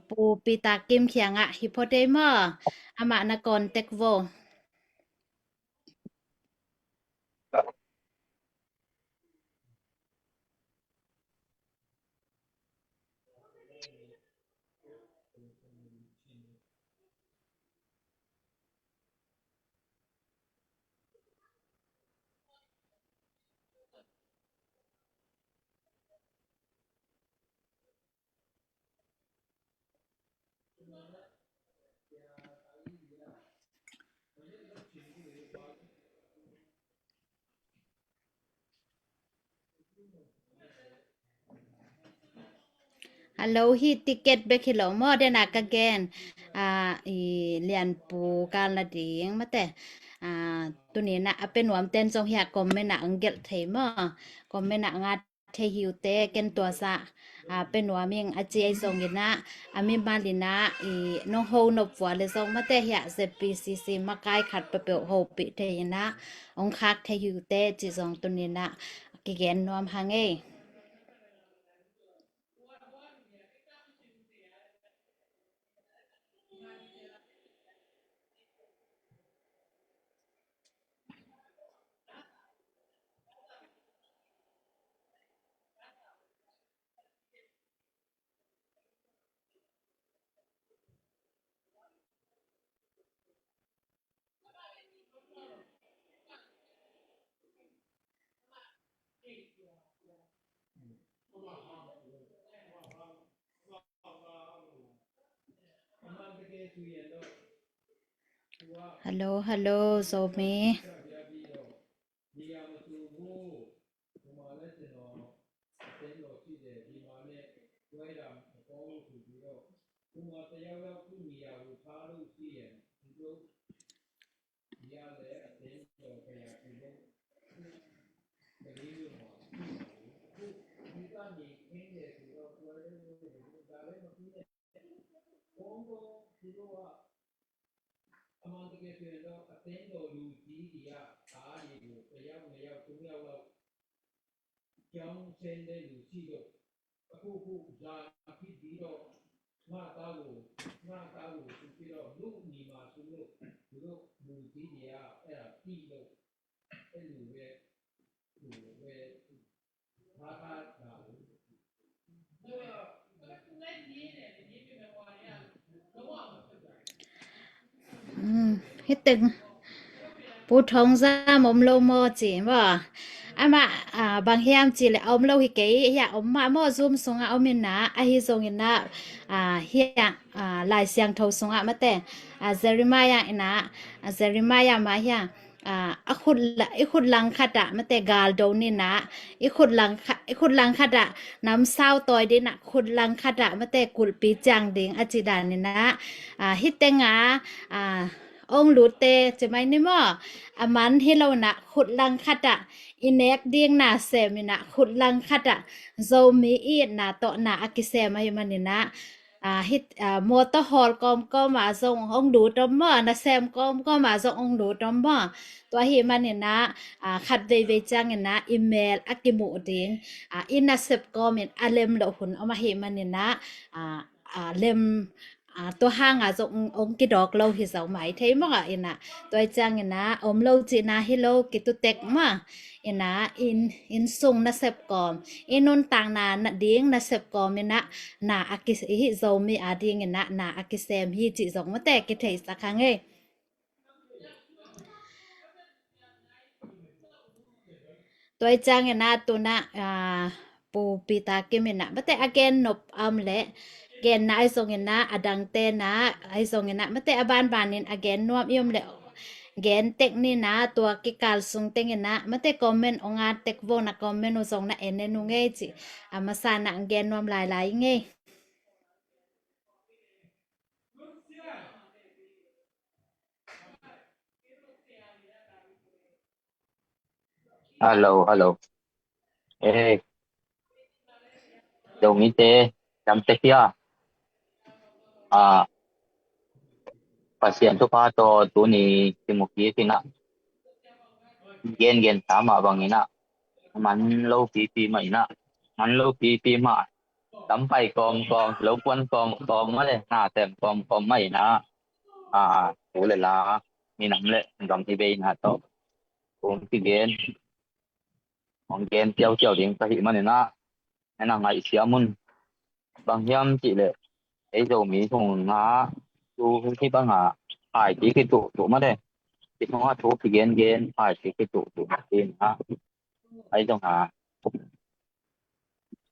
Pu Pi Tak Kim kiangah hi phot ei maw. Amah na contact vo. Hello, hi ticket bek hi lo maw, dena ka gen. A, i Lianpu kal na ding mate. A, tuni na a pe nuam ten zong hi a comment na ang gelh thei maw. Comment na nga thei hi uh teh, ken tua sa, a, pe nuam ing a ci ei zongin ah, a mimal in ah, i, nong ho nop vua le zong mate hi a Z P C C makai khat peuhpeuh hopih thei in ah, ong khak thei hi uh teh ci zong tuni na kigen nuam hang ei. Hello, hello, Zomi. Hi teng Pu Thong Zam om lo maw ci maw? amah, ah, bang hiam cih leh a om lo hi kei, hiah om mah maw, Zoom sungah om inah, ahi zongin ah, ah, hiah, ah, Lai Siangtho sungah mate, ah, Jeremiah inah, ah, Jeremiah mah hiah, ah, a khut la-, i khut langkhat ah mate gal do ninah, i khut langkhat, i khut langkhat ah namsau tawi dinah, khut langkhat ah mate kulhpi ciang ding a ci dan inah, ah, hih tengah, ah, ong lutte ci mai ni maw, a man hi lo inah khut langkhat ah i nek ding na sem inah khut langkhat ah Zomi i itna tawh na a kisem ahih man inah, ah, hih, ah, mawtaw hawl kawmkawm ah zong ong lut om maw, nasem kawmkawm ah zong ong lut om maw. Tua ahih man inah, ah, khat veivei ciang inah i mel a kimuh ding, ah, i nasep kawmin a lem loh hun om ahih man inah, ah, ah, lem, ah, tua hangah zong ong, ong kidawk lo hi zo mai thei maw inah. Tua ciang inah om lo cihna hi lo, kitutek maw inah, inn, inn sung nasep kawm, i nuntakna na ding nasep kawm inah na a ki, hih Zomi a ding inah na a kisem hi cih zong mate kitheisak hang ei. Tua ciang inah tunah, ah, Pu Peter Kim inah mate a gen nop om leh, genna ahi zongin ah, a dangte na ahi zongin ah mate a banbanin a gen nuam i om leh gen tek ninah, tua kikal sung teng inah mate comment ong at tek vo, na comment uh zong na en en uh ngei ci. A masa na ong gen nuam lailai i ngei. Hello, hello. Eh, Zomite, dam tek hia? Ah, Pasian thupha tawh tuni kimu kik inah, gen gen sa mah bang inah, man lo pipi mah inah, man lo pipi mah, lam pai kawmkawm, lo puan kawmkawm mah le, na sem kawmkawm mah inah, ah, thu le la, minam le gam i bei na tawh kong kigen, kong gen ciauciau ding ka hih man inah, en a ngaihsiam un. Bang hiam cih leh ei Zomi sungah tu hih bangah phaiphi kituhtuh mah le, i sungah thu kigengen phaiphi kituhtuh mah inah, ahi zongah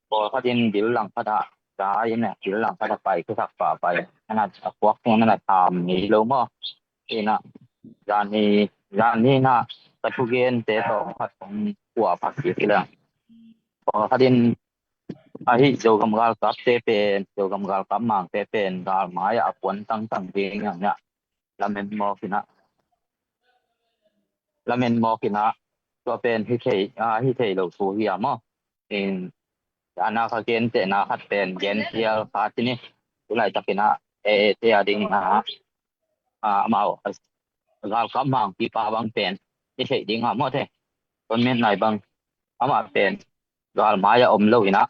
pawlkhat in bil langkhat ah, za in ah bil langkhat ah pai khusak pah pai, a na a puak sung a na tham ngei lo maw. Inah, zan hi, zan hi inah ka thugente tawh khat kong pua pha kik hi leng, pawlkhat in ahi Zogam galkapte pen, Zogam galkap mangte pen galmai ah a puan tangtang ding inah, lamen mawk inah, lamen mawk inah, tua pen hi thei, ah, hi thei lo thu hi a maw. In, a na ka gentehna khat pen gen phial kha ci ni. Tu laitak inah e e te a ding inah, ah, amau galkap mangpipa bang pen hi thei ding a maw te. Kon men nai bang amah pen galmai ah om lo inah,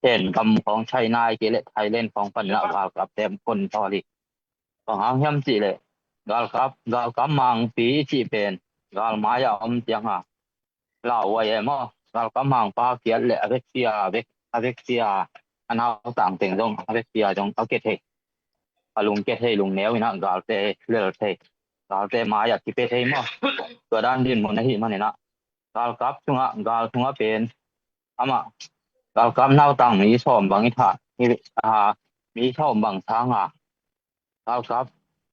Thailand gam khawng, China i kei leh Thailand khawng pan inah galkapte kon tawl hi. Bang hang hiam cih leh galkap, galkap mangpi i cih pen galmai ah om ciang a, lauhuai e maw, galkap mangpa kiat leh a vekpi a, a vek, a vekpi a, a nautang teng zong a vekpi a zong a kia thei, a lungkia thei, lungneu inah galte lel thei, galte mai ah kipia thei maw. Tua dan dinmun ahih man inah galkap sungah, gal sungah pen amah galkap nautang mi sawm bang i thah hi a, mi sawm bang sang a, galkap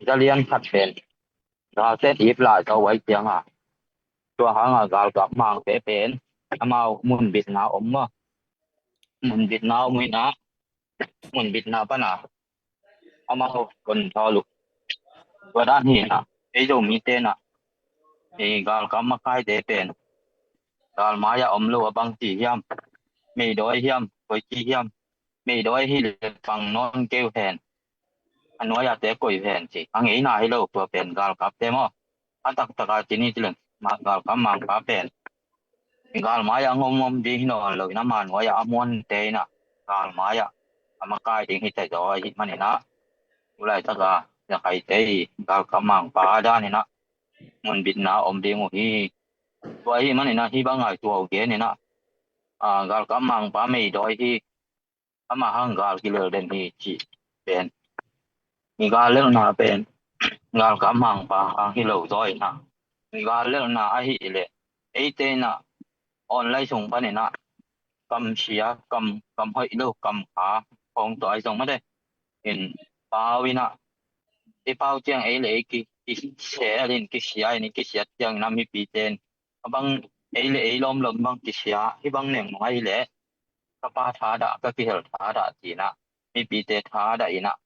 zalian khat pen galte ip lah zo ahih ciang a, tua hang a galkap mangte pen amau munbitna om maw, munbitna om inah, munbitna pan a amau kon thawl uh. Tua dan hi inah ei Zomite inah, ei galkap makaite pen galmai ah om lo a bang ci hiam, meidawi hiam, koici hiam, meidawi hi leh pang nawn kei uh hen, a nuai ah te koih uh hen ci a ngeina hi lo. Tua pen galkapte maw, a taktak a ci ni ci leng, ma, galkap mangpa pen galmai ah a ngomngom ding hi nawn lo inah, ama nuai ah a muante inah galmai ah a makai ding hi thei zaw ahih man inah, tu laitak a Zakaite i galkap mangpa a dan inah munbitna om ding uh hi. Tua ahih man inah hih bang a i tuau gen inah, ah, galkap mangpa meidawi hi, amah hang gal kilel den hi cih pen, i gal lelhna pen galkap mangpa hang hi lo zaw inah, i gal lelhna ahih leh eite inah online sung panin ah kam sia, kam, kam hoih lo, kam kha khawng tawh ahi zong mate. In pau in ah, i pau ciang ei le ei ki, kisel in, kisia in, kisiat ciangin ah mipite in a bang, ei le ei lawmlawm bang kisia, hih bang neng nung ahi leh ka pa thadah, ka kihel thadah ci-in ah mipite thadah in ah,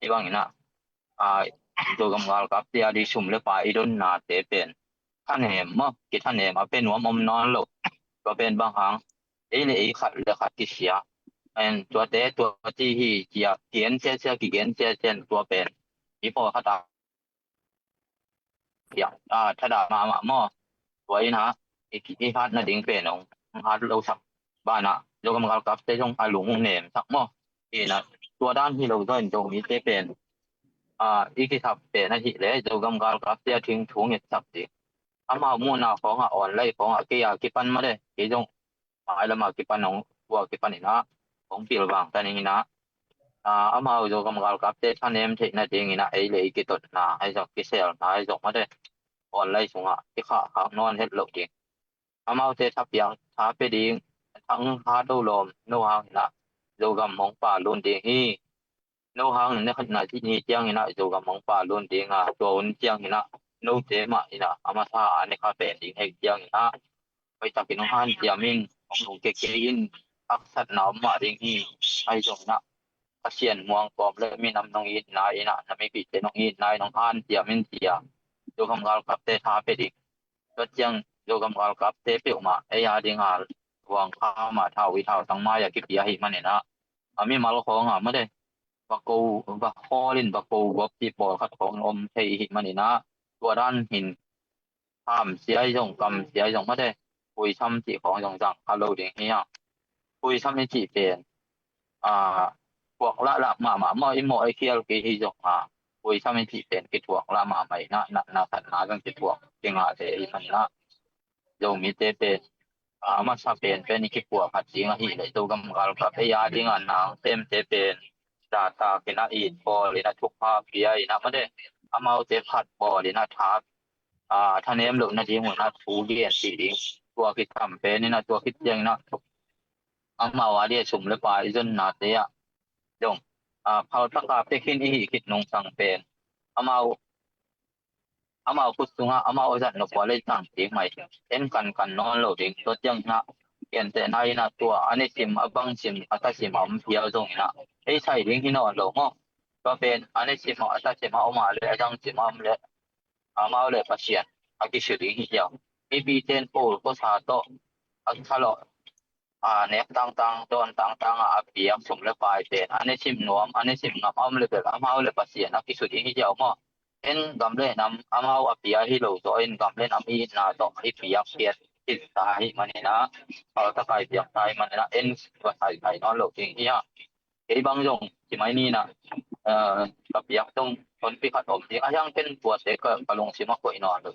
hih bangin ah, a, Zogam galkapte a ding sum le pai i donnate pen thanem maw, kithanem a pe nuam om nawn lo. Tua pen bang hang, ei le ei khat le khat kisia, en, tuate tua ci hi ci-a kigen ciacia, kigen ciacia in tua pen i pawlkhat a piang, a, thadah mahmah maw. Tua in ah i, i hat nading pen hong hat lo sak banah Zogam galkapte zong a lung nemsak maw. Ina, tua dan hi lo zaw in Zomite pen, a, i kisap pen ahih leh Zogam galkapte a thing thu ngetsak ding. Amau muhna khawngah online khawngah kei a kipan mate, kei zong mailam a kipan hong, tua kipan in ah hong pilvang ta ning in ah, a, amau Zogam galkapte thanem theih nadingin ah ei le ei kitotna ahi zong, kiselna ahi zong mate, online sungah kikhahkhak nawn het loh ding. Amaute thapiak, tha pia ding, thang ha do lawm, no hang in ah Zogam hong palun ding hi. No hang in ah khatna ci ni ciangin ah Zogam hong palun ding a, tua hun ciangin ah note mah in ah a masa a ne kha pen ding hek ciangin ah hoihtakin hong hanciam in, hong lungke kei in, haksatna om mah ding hi. Ahi zongin ah Pasian muang kawm le minam nong itna in ah, na mipite nong itna in hong hanciam in ci-a Zogam galkapte tha pia ding. Tua ciang Zogam galkapte peuhmah ei a ding a huang kha mah, thau i thau tang mai a kipia ahih manin ah, a mimal khawngah mate, va ko, va khawl in va ko gop cih pawlkhat khawng om thei ahih manin ah, tua dan hin hamsia ahi zong, kamsia ahi zong mate, puisam cih khawng zong zang kha lo ding hi a. Puisam i cih pen, a, thuak lahlah mahmah maw, i mawh i khial kei hi zong a, puisam i cih pen kithuak lah mahmah in ah, natna khatna zong kithuak kingah te ahih manin ah, Zomite pen, a, a masa penpen i kiphuak khat ding ahih leh Zogam galkap ei a ding a nang semte pen dahtak in ah, it bawl in ah, thupha pia in ah mate, amaute phat bawl in ah, tha, a, thanem loh nading un ah thu gen cih ding, tua kisam pen in ah, tua khit ciangin ah amau a ding a sum le pai zonnate ah zong, a, phaltak a pia khin i hih khit nungsang pen amau, amau khut sungah amau a zat nop uh a lei tang ding mai, en kankan nawn lo ding. Tua ciangin ah gentehna in ah tua a ne sim, a bang sim, a ta sim a om phial zongin ah ei sai ding hi nawn lo maw. Tua pen a ne sim a, a ta sim a om a le, a zang sim a om le, amau le Pasian a kisu ding hi hiau. Mipite in pawl khuasa tawh a khalawh, a, nek tangtang, dawn tangtang a, a piak sum le pai pen a ne sim nuam, a ne sim ngam a om le bel amau le Pasian a kisu ding hi hiau maw. En gam le nam amau a pia hi lo tawh, en gam le nam i itna tawh i piak piat, i ta ahih manin ah, phaltak a i piak ta ahih manin ah, en va sai sai nawn lo ding hi a. Kei bang zong ci mai ni in ah, eh, ka piak zong honpi khat om ding. A hiang ken tuate ka, ka lungsim ah koih nawn lo.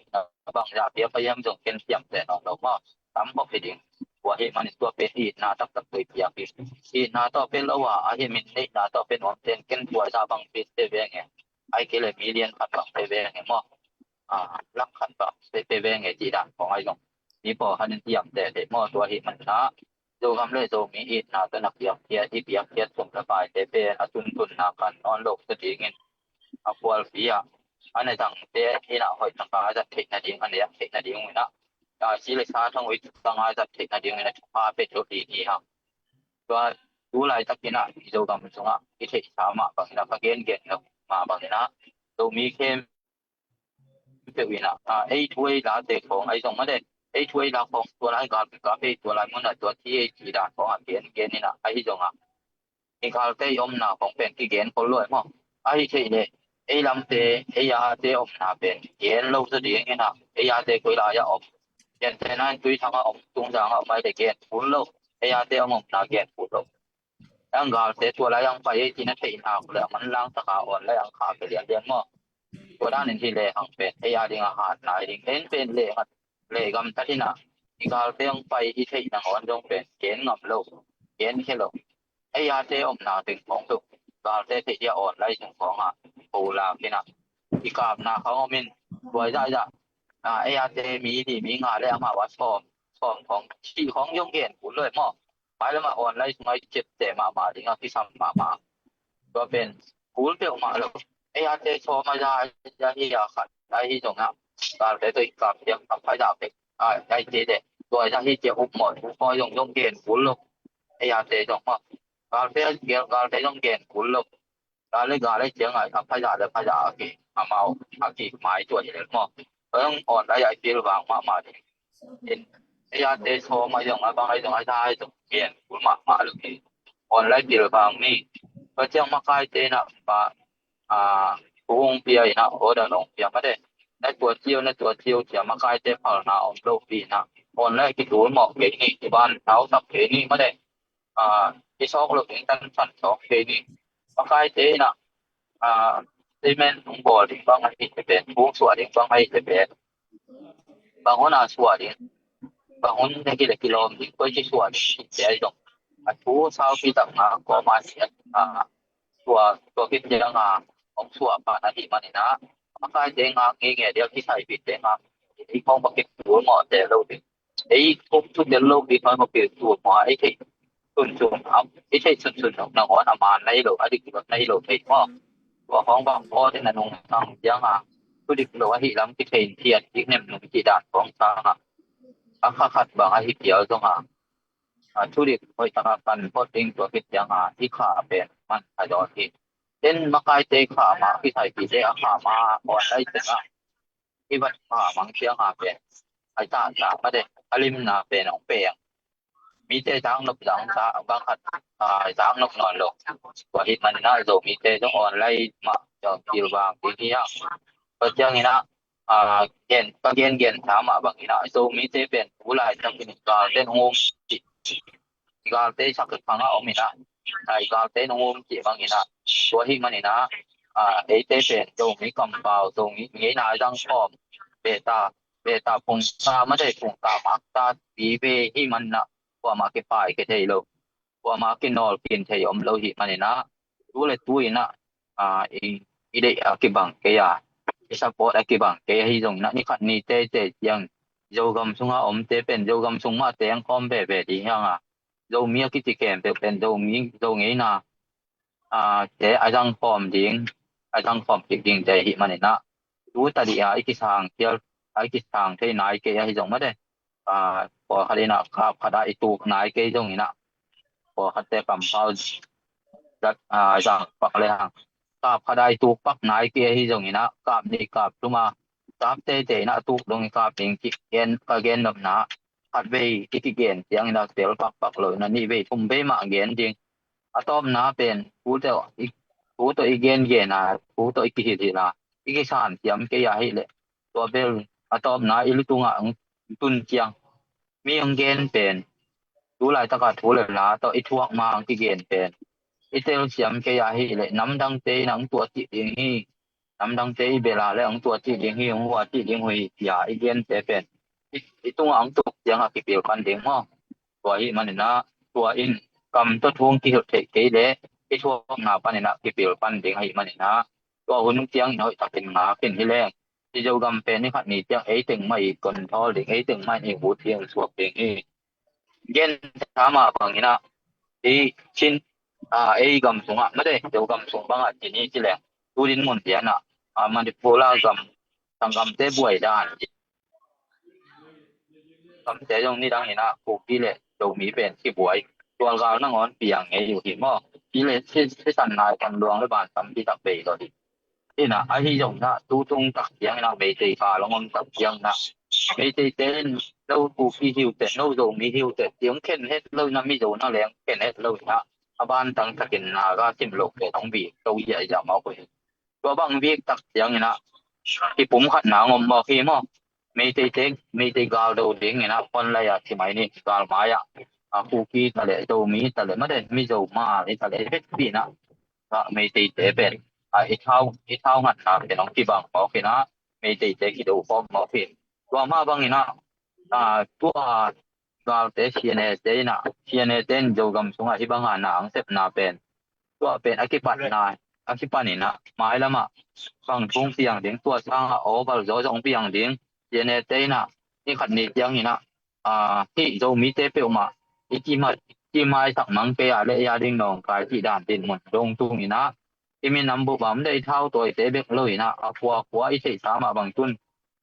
Bang zah piak ka hiam zong ken ciamteh nawn lo maw. Tam khop hi ding. Tua ahih manin tua pen itna taktak tua i piak hi. Itna tawh pen lo a, ahih manin neihna tawh pen om ten ken tua zah bang pen pe veng e. Ahih kei leh million khat bang pe veng e maw. A, lak khat bang pe, pe veng e cih dan khawng ahi zong, mi pawlkhat in ciamteh leh maw, tua ahih manin ah Zogam le Zomi itna tawh na piakkhiat, i piakkhiat sum le paite pen a tuntunna kan nawn lo sa dingin, a khualpi ah a na zangte in ah hoih taka a zat theih nading, a nek theih nading in ah, a, si le sa thong ui taka a zat theih nading in ah thupha pia zo ding hi hang. Tua tu laitakin ah i Zogam sungah i theihsa mah bangin ah, ka gengen lo mah bangin ah, Zomi khempeuh in ah, a, ei thu ei late khawng ahi zong mate, ei thu ei la khawng tua lai gal ka pe, tua lai mun ah tua thi ei ci dan khawng ah gengen in ah, ahi zong ah i galte i omna khawng pen kigen khol lo e maw. Ahi theih leh ei lamte, ei ate omna pen gen lo zaw ding in ah, ei ate koi lai ah om, gentehna in Tuithang ah om, Tungzang ah om ahih leh gen phul lo, ei ate om omna gen phul lo. Ang galte tua lai ang pai ei cih na theihna uh leh a manlang taka online ang kha pia lianlian maw. Tua danin hi lehang pen ei a ding a hatna hi ding. En pen leh ngat, leh gamtat in ah i galte ang pai i theih nangawn zong pen gen ngam lo, gen khia lo. Ei ate omna teng khawng tuk, galte theih dia online sung khawng ah ko lak in ah i kapna khawng om in, tua zahzah, a, ei ate mi li mi nga le amau a sawm, khawng khawng, cih khawng zong gen kul lo e maw. Mailam ah online sung ah i ciapteh mahmah ding a kisam mahmah. Tua pen kul peuhmah lo. Ei a te sawm a za ahi a khat ahi zong ah, galte tawh i kap ciang a phaizah pek a, ai te te tua za hi ciang upmawh thu khawng zong zong gen kul lo. Ei a te zong maw, galte, galte zong gen kul lo. Gal le gal le ciang a, a phaizah le phaizah a ki, amau a ki mai tua hi lel maw. Eng online a i pilvang mahmah ding. In, ei a te sawm a zong a bang a zong a za a zong gen kul mahmah lo hi. Online pilvang ni. Tua ciang makaite in ah pa, a, thu hong pia in ah order hong pia mah de. Na tua ciau, na tua ciau cia makaite phalna om lo pi in ah. Online kitul mawh kei ni, i ban tau tak kei ni mah de. A, i sawk lo ding, tan san sawk kei ni. Makaite in ah, a, statement hong bawl ding bang ahi te pen, hong suah ding bang ahi te pen, bang hun a suah ding, bang hun ne ki le kilawm ding, koi ci suah ding te ahi zong, a thu saupi tak nga kawm a si a, tua, tua kit ciang a hong suah pan ahi manin ah, makaite nga ngeingei dia kisaipih te nga, i khawng bang kitul mawh te lo ding. Ei thuk thu tel lo pi khawng bang kitul mawh a, ei theih sunsun, a, ei theih sunsun nong nangawn a man nai lo, a dik lo nai lo thei maw. Tua khawng bang aw te na nung sang ciang a, thu dik lo ahi lam kithei thian dik nem nung cih dan khawng sang a, a kha khat bang ahi pial zong a, a, thu dik hoih tak a kan phot ding tua kit ciang a, i kha pen man a dawn hi. Ten makaite kha ma, kisaipih te a kha ma, aw lai ciang a, i vat kha mang ciang a pen, a zahzah mah de, a limna pen hong peng. Mite zak nop zang sa bang khat, a, zak nop nawn lo. Tua hi manin ah Zomite zong online mah zong pilvang ding hi hang. Tua ciangin ah, a, gen, ka gengen sa mah bangin ah Zomite pen tu laitak in galte in hong um cih, galte sak khang a om in ah, a, galte in hong um cih bangin ah, tua hi manin ah, a, eite pen Zomi kampau, Zomi ngeina a zang khawm, beta, beta phungsa mah de, phungsa makta pi ve hi manin ah, kuamah kipai kei thei lo, kuamah kinawl kin thei om lo hi manin ah, tu le tu in ah, a, i, i deih a kibang kei a, i support a kibang kei ahi zongin ah, ni khat ni teitei ciang Zogam sunga omte pen Zogam sung mah teng khawm veve ding hi hang a, Zomi a kici khempeuh pen Zomi, Zo ngeina, a, te a zang khawm ding, a zang khawm kik ding te hi manin ah, tu ta dih a i kisang khial, a i kisang thei nai kei ahi zong mah de. A, pawlkhat in ah kap khat ah i tuk nai kei zongin ah, pawlkhatte kampau zat, a, zang pak le hang, kap khat ah i tuk pak nai kei ahi zongin ah, kap nih kap thum a, kap teitei in ah tuk dong i kap ding cih gen, ka gen nopna, khat vei i kigen ciangin ah tel pakpak lo in ah, nih vei thum vei mah gen ding. A tawpna pen thu tawh i, thu tawh i gengen a, thu tawh i kihilhilh a, i kisan siam kei a hih leh, tua bel a tawpna i lutungah hong tun ciang, mi hong gen pen, tu laitaka thu le la tawh i thuak ma hong kigen pen, i telsiam kei a hih leh namdangte in hong tuah cih ding hi, namdangte i bel a le hong tuah cih ding hi, hong hua cih ding hi, cia i gente pen i, i tungah hong tuk ciangah kipil pan ding maw. Tua hi manin ah, tua in kam tawh thu hong kihilh theih kei leh i thuakna panin ah kipil pan ding ahi manin ah, tua hun ciangin hoih takin ngak in hi leng, i Zogam pen ni khat ni ciang ei teng mah i control ding, ei teng mah i ut ding, suak ding hi. Gen sa mah bangin ah, i Chin, a, ei gam sungah mah de, Zogam sung bangah ci ni ci leng, tu dinmun ciang ah, a, Manipur a gam, sanggamte buai dan, gamte zong nidang in ah Kuki le Zomi pen kibuai, tualgal nangawn piang ngei uh hi maw. Hi le si, sisan nai kan luang le ban tam hi tak bei lo hi. Hi in ah, ahi zongin ah tu tung tak ciangin ah Meitei kal hong om tak ciangin ah, Meiteite in no Kuki hi uh teh, no Zomi hi uh teh, ci hong khen het lo in ah, Mizo na leng khen het lo in ah, a ban tang takin Naga sim loh pen hong bik to hi a, i zam a koih hi. Tua bang bik tak ciangin ah, kipumkhatna hong om mawk hi maw. Meiteite, Meitei galdo dingin ah online ah ci mai ni, gal mai ah, a, Kuki ta leh, Zomi ta leh, mah de, Mizo, Mali ta leh, vekpi in ah, a, Meiteite pen, a, i thau, i thau ngatna pen hong kibang mawk in ah, Meiteite kido khawm mawk hi. Tua mah bangin ah, a, tua galte C N A te in ah, C N A te in Zogam sungah hih banga na hong sepna pen, tua pen a kipatna, a kipan in ah, mailam ah bang thu hong piang ding, tua sangah aw bal zaw zong hong piang ding, C N A te in ah, ni khat ni ciangin ah, a, hih Zomite peuhmah i kimai, kimaisak mang kei a leh ei a ding nawngkai cih dan dinmun dong tung inah, i minam bup a om dei thautawite bek lo inah, a khuakhua i theihsa mah bang tun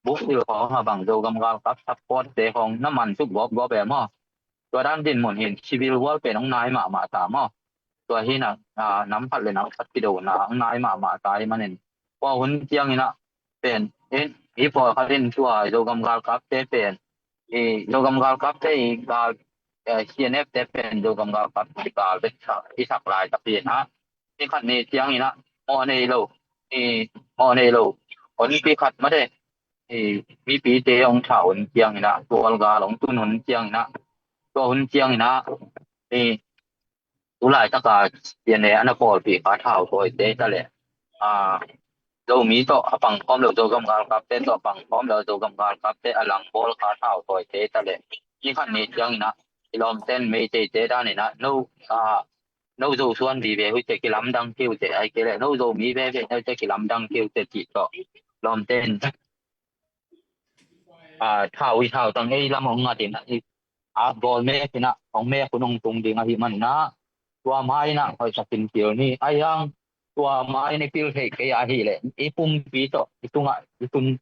bukpil khawng a bang Zogam galkap supportte khawng na mansuk gawpgawp e maw? Tua dan dinmun hin civil war pen hong nai mahmah ta maw? Tua hi inah, a, nam khat le nam khat kidona hong nai mahmah ta hi manin, tua hun ciang inah pen, i, i pawlkhat in tua Zogam galkapte pen, i Zogam galkapte i gal, eh, C N F te pen Zogam galkap i gal bek sa, i sak laitak hi inah, ni khat ni ciang inah mawh nei lo, i mawh nei lo honpi khat mate, i mipite hong tha hun ciang inah, tualgal hong tun hun ciang inah, tua hun ciang inah, i tu laitaka C N A a na pawlpih kha thautawite ta leh, a, Zomi tawh a pangkhawm lo, Zogam galkapte tawh a pangkhawm lo, Zogam galkapte a langbawl kha thautawite ta leh, ni khat ni ciang inah i lawmten Meiteite dan inah, no, a, no Zo suan vive uh teh kilamdang kei uh teh, ahih kei leh no Zomi veve uh teh kilamdang kei uh teh cih tawh lawmten, a, thau i thautang ei lam hong ngat inah, i, a, bawl mek inah, hong mek hun hong tung ding ahih man inah, tua ma inah hoihtakin pil ni. Ahi hang tua ma inah i pil theih kei ahih leh i pumpi tawh i tungah, i tun,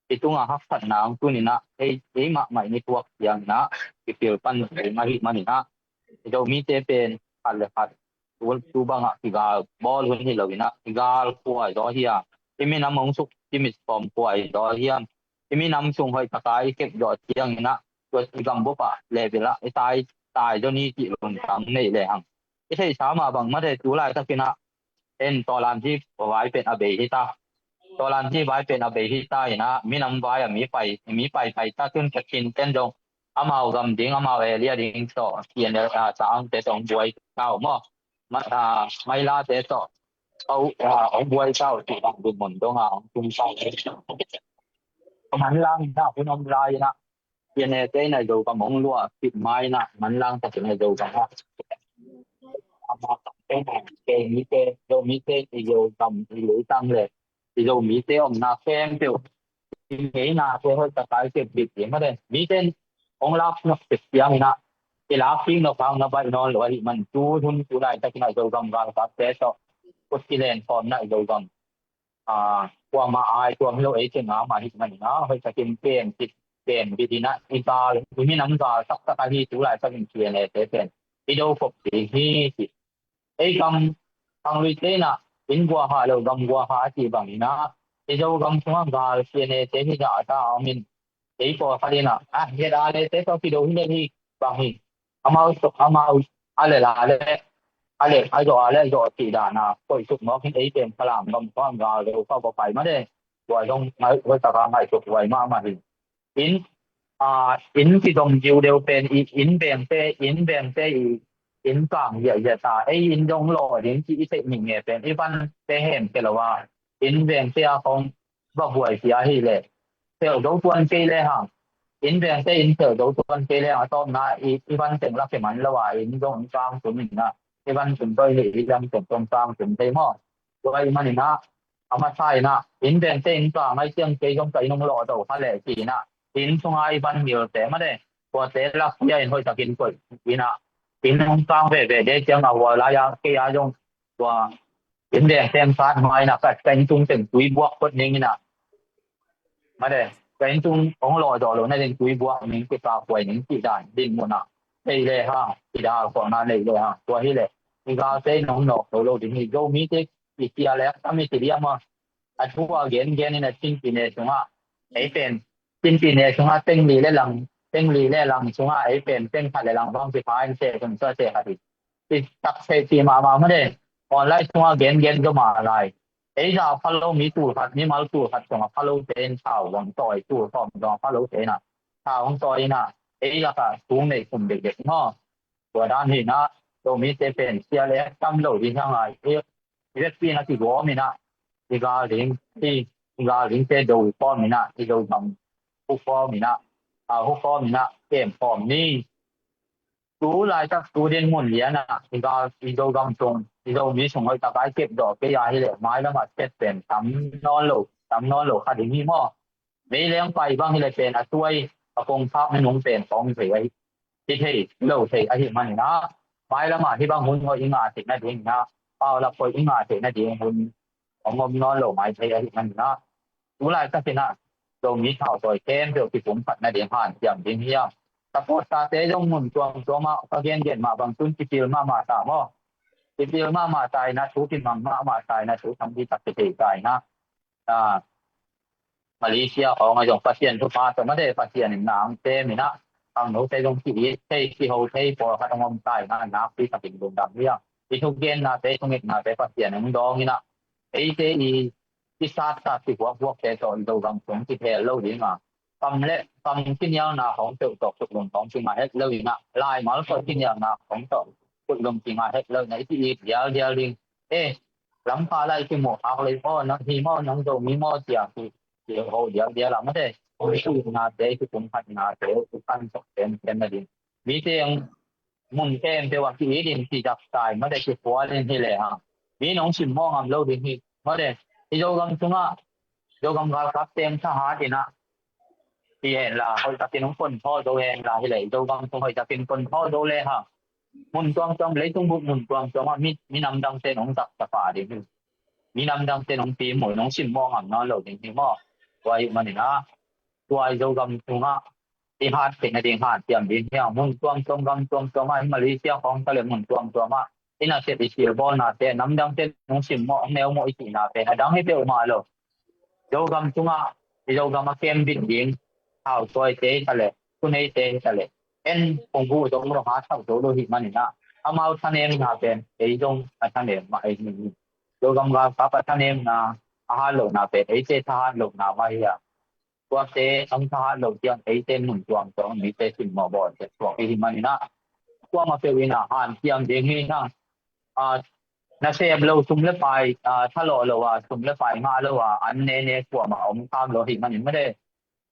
i tungah haksatna hong tun inah, ei, ei mahmah in i thuak ciang inah i pil pan ding ahih man inah, i Zomite pen khat le khat tu, tu bangah kigal bawl hun hi lo inah, i gal khuai zaw hi a, i minam hong suk i mit sawm khuai zaw hiam, i minam sung hoihtaka i kep zawh ciang inah, tua i gambup ah level ah i tai, tai zaw ni cih lungtang neih lehang, i theihsa mah bang mate tu laitak inah, en tawlanci vai pen a bei hi ta. Tawlanci vai pen a bei hi ta inah, minam vai a mi pai, mi pai pai ta tun ka cin ten zong amau gam ding, amau area ding tawh, P N L, a, ta angte tawh hong buai tau maw? Ma-, a, mailate tawh, au, a, hong buai tau cih bang dinmun dong a hong tung tau. Manlang inah hun om lai inah, P N L te inah Zogam hong luah kip ma inah, manlang takin a Zogam ah, amau te inah, te mite, Zomite i Zogam i leitang le i Zomite omna khempeuh i ngeinate hoihtaka i kep bit ding mate. Mite in hong lak nok tek ciang inah, i lak kik nok hang na baih nawn lo ahih man, tu hun tu laitak inah Zogam galkapte tawh kut kilen khawm inah Zogam, a, kuamah ai tuam hi lo, ei teng a mah ahih man inah, hoihtakin pen kik, pen bit inah, i gal, i minam gal taktak ahi tu laitak in P N L te pen i do khop ding hi ci. Ei gam khangluite inah, inn guaha lo gam guaha a cih bang inah, i Zogam sungah gal C N A te hi zah ta a om in, ei pawlkhat inah, a, hiat a le te tawh kido hi le hi bang hi. Amau, amau a le la le, a le, a zawh a le zawh cih dan a koih suk mawk in, ei pen Falam gam sungah gal lo ka va pai mate. Tua zong ngai, hoihtaka ngaihsut huai mahmah hi. Inn, a, inn kidom diudeu pen i, inn vengte, inn vengte i, inn kang ziahziah ta. Ei inn dong lawh ding ci i theih ning nge pen i vante hem ke lo a, inn vengte a khong va buai cia hi leh, phelh zo tuan kei lehang, inn vengte inn phelh zo tuan kei lehang, a tawpna i, i van teng la ke man lo a, inn dong kang tum inah, i van tum toi hi, i lam teng tong kang tum thei maw? Tua i man inah, a masa inah, inn vengte inn kang ai ciang kei zong ka inn hong lawh zo kha leh ci inah, inn sunga i van milte mate, tuate lak cia in hoihtakin koih inah, inn hong kang veve de ciang a hua lai a kei a zong tua inn vengte inn kang ma inah ka, ka inn tung teng tui buak phot ning inah, mate, ka inn tung hong lawh zawh loh nading tui buak ning, kikap huai ning cih dan dinmun ah, thei lehang, i dal khawhna neih lehang, tua hi leh i galte in hong nawk lo lo ding hi. Zomite i cia leh a mi ti liam a, a thu a gengen in a Chin Pyine sungah, ei pen Chin Pyine sungah teng li le lang, teng li le lang sungah ei pen teng khat le lang bang kipha in se sung sa se khat hi. I tak se ci mahmah mate, online sungah gengen zo mah lai. Ei zah a pha lo mi tul khat, mimal tul khat sungah pha lote in thau hong tawi, tul sawm sungah pha lote in ah thau hong tawi in ah, ei lakah sung nei khum dekdek maw? Tua dan hi in ah, Zomite pen sia le tam lo ding hi hang a, i, i vekpi in ah kigawm in ah, i gal ding, i, i gal dingte do khawm in ah, i Zogam hu khawm in ah, a, hu khawm in ah, kem khawm ni. Tu laitak tu dinmun lian ah, i gal, i Zogam sung, i Zomi sung hoih tak a i kepdawh kei a hi leh, mailam ah set pen tam nawn lo, tam nawn lo kha ding hi maw? Meileng pai bang hi leh pen a tuai, a kongkhak minung pen khawng thei ahi, hi thei lo thei ahih manin ah, mailam ah hih bang hun hoih i ngah theih nading in ah, paulap hoih i ngah theih nading hun hong om nawn lo mai thei ahih manin ah, tu laitakin ah Zomi thautawi khempeuh kipumkhat nading hanciam ding hi a. Supporter-te zong mun tuamtuam ah ka gengen mah bang tun kipil mahmah ta maw. Kipil mahmah ta in ah, thu kimang mahmah ta in ah, thu tampi tak kithei ta in ah. Ah, Malaysia khawng ah zong Pasian thupha tawh mate, Pasian in na hong sem in ah, khangnote zong ki-it thei, kiho thei pawlkhat hong om ta in ah, nakpi takin lungdam hi a. I thugennate, i thungetnate Pasian hong dawng in ah, eite i, i satsak kihuakhuakte tawh i Zogam sung kihel lo ding a, kam le kam kinialna khawng peuh tawh kutlum khawng kingah het lo in ah, laimal tawh kinialna khawng tawh kutlum kingah het lo in ah, i ki-it dialdial ding. Eh, Lamka lah i kimuh khak lei, aw, nang hi maw, nang Zomi maw, ci-a ki, kiho dialdial a mate. Kipumkhatnate, kipumkhatnate i pan sok semsem nading. Mite hong mun khempeuh ah ki-it in, kizak sa in mate, kikhual in hi lehang, mi nong simmawh ngam lo ding hi mate. I Zogam sungah Zogam galkapte hong thahat in ah, hi hen la, hoihtakin hong konthawl zo hen la hi leh, Zogam sung hoihtakin konthawl zo lehang, mun tuamtuam, leitung bup mun tuamtuam ah mi, minam dangte in hong zaksa pah ding hi. Minam dangte in hong pimu, hong simmawh ngam nawn lo ding hi maw. Tua ahih manin ah, tua i Zogam sungah i hat theih nading hanciam ding hi a. Mun tuamtuam, gam tuamtuam ah, i Malaysia khawng ta leh mun tuamtuam ah i nasep i silbawlnate, nam dangte in hong simmawh, hong neumawh i cihnate a dang hi peuhmah lo. Zogam sungah, i Zogam a kembit ding thautawite hi ta leh, thuneite hi ta leh, en hong huh zo lo, ha thak zo lo ahih manin ah, amau thanemna pen ei zong a thanem mah ahi hi. Zogam galkap a thanemna, a hatlohna pen eite thahatlohna mah hi a. Tuate hong thahat loh ciang eite mun tuamtuam mite simmawh bawl tek suak i hih manin ah, kuamah peuh in ah hanciam ding hi hang. Ah, nasem lo sum le pai, ah, thalawh lo a sum le pai ngah lo a an nene kuamah om kham lo ahih manin mate.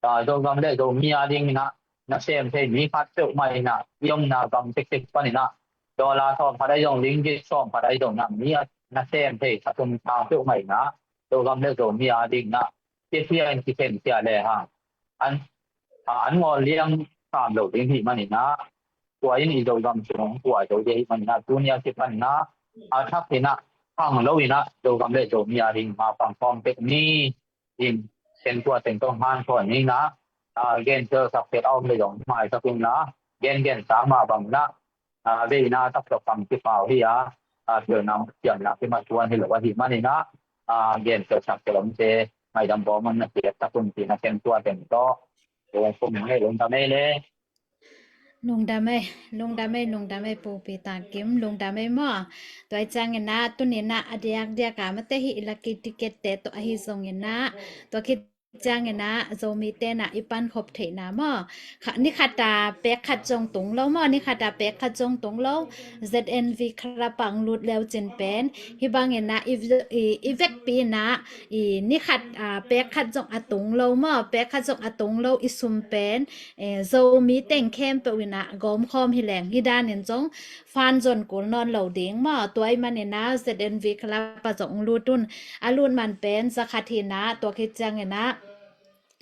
Ah, Zogam le Zomi a dingin ah nasem thei mi khat peuhmah in ah, i omna gam tektek panin ah dollar sawm khat ahi zong, ringgit sawm khat ahi zong in ah, mi a nasem thei a tum sang peuhmah in ah, Zogam le Zomi a dingin ah, kithia in kikhen khia lehang, an, ah, an ngawl liam sam lo ding ahih manin ah, tua in i Zogam sung hong pua zo ding ahih manin ah, tuni a kipan in ah, a thak in ah, khang lo in ah, Zogam le Zomi a ding mapang khawm tek ni. In, ken tua teng tawh hanthawn ni in ah, ah, gen telsak tek a om le zong maisak un la, gengen sa mah bang in ah, ah, veina taktak kam kipau hi a, ah, pilna siamna kimatuan hi lo ahih manin ah, ah, gen telsak tek omte ngaidam bawm un na kiat tak un ci-in ah ken tua teng tawh kong kum ngei, lungdam ei le. Lungdam ei, lungdam ei, lungdam ei, Pu Peter Kim, lungdam ei maw. Tua ahih ciangin ah, tuni in ah a diakdiak a mate hih lucky ticket-te tawh ahi zongin ah, tua khit ciangin ah Zomite in ah i pankhop theihna maw. Kha, ni khat a pek khat zong tung lo maw, ni khat a pek khat zong tung lo. Z N V Club ah hong lut le uh cin pen, hih bangin ah i, i, i vekpi in ah, i ni khat a pek khat zong a tung lo maw, pek khat zong a tung lo i sum pen, eh, Zomi teng khempeuh in ah gawmkhawm hi leng, hih danin zong fund zon kul nawn lo ding maw. Tua ahih manin ah Z N V Club ah zong hong lut un. A lut man pen za khat hi in ah, tua khit ciangin ah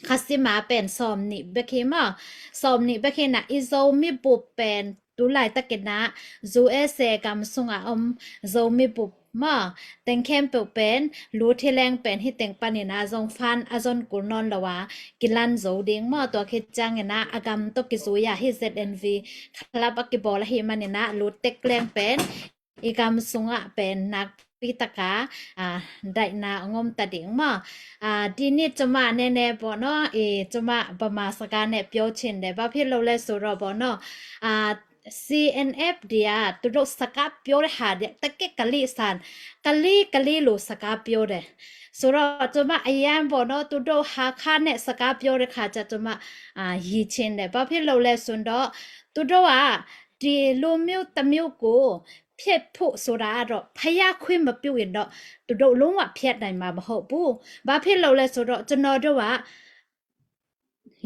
khasima pen sawmnih bek hi maw. Sawmnih bek hi in ah, i Zomi bup pen tu laitakin ah U S A gam sungah om Zomi bup maw, teng khempeuh pen lut hi leng pen hih teng panin ah zong fund a zon kul nawn lo a kilan zo ding maw. Tua khit ciangin ah a gam tawh kizui a hih Z N V Club a kibawl ahih manin ah lut tek leng pen i gam sungah pen nakpi taka, ah, daihna hong om ta ding maw. Ah, ဒီနေ့ ကျွန်မ နည်းနည်းပေါ့နော်၊ အေး၊ ကျွန်မ ဗမာစကားနဲ့ ပြောချင်တယ်။ ဘာဖြစ်လို့လဲဆိုတော့ပေါ့နော်၊ အာ၊ C N F D က သူတို့ စကားပြောတဲ့ဟာတွေက တကယ့် ကလေးအဆန်၊ ကလေး ကလေးလို စကားပြောတယ်။ ဆိုတော့ ကျွန်မ အရမ်းပေါ့နော်၊ သူတို့ ဟားခါးနဲ့ စကားပြောတဲ့ခါကျ ကျွန်မ အာ၊ ရယ်ချင်တယ်။ ဘာဖြစ်လို့လဲဆိုတော့ သူတို့က ဒီလူမျိုးတစ်မျိုးကို ဖျက်ဖို့ဆိုတာကတော့ ဘုရားခွင့်မပြုရင်တော့ သူတို့ လုံးဝ ဖျက်နိုင်မှာ မဟုတ်ဘူး။ ဘာဖြစ်လို့လဲဆိုတော့ ကျွန်တော်တို့က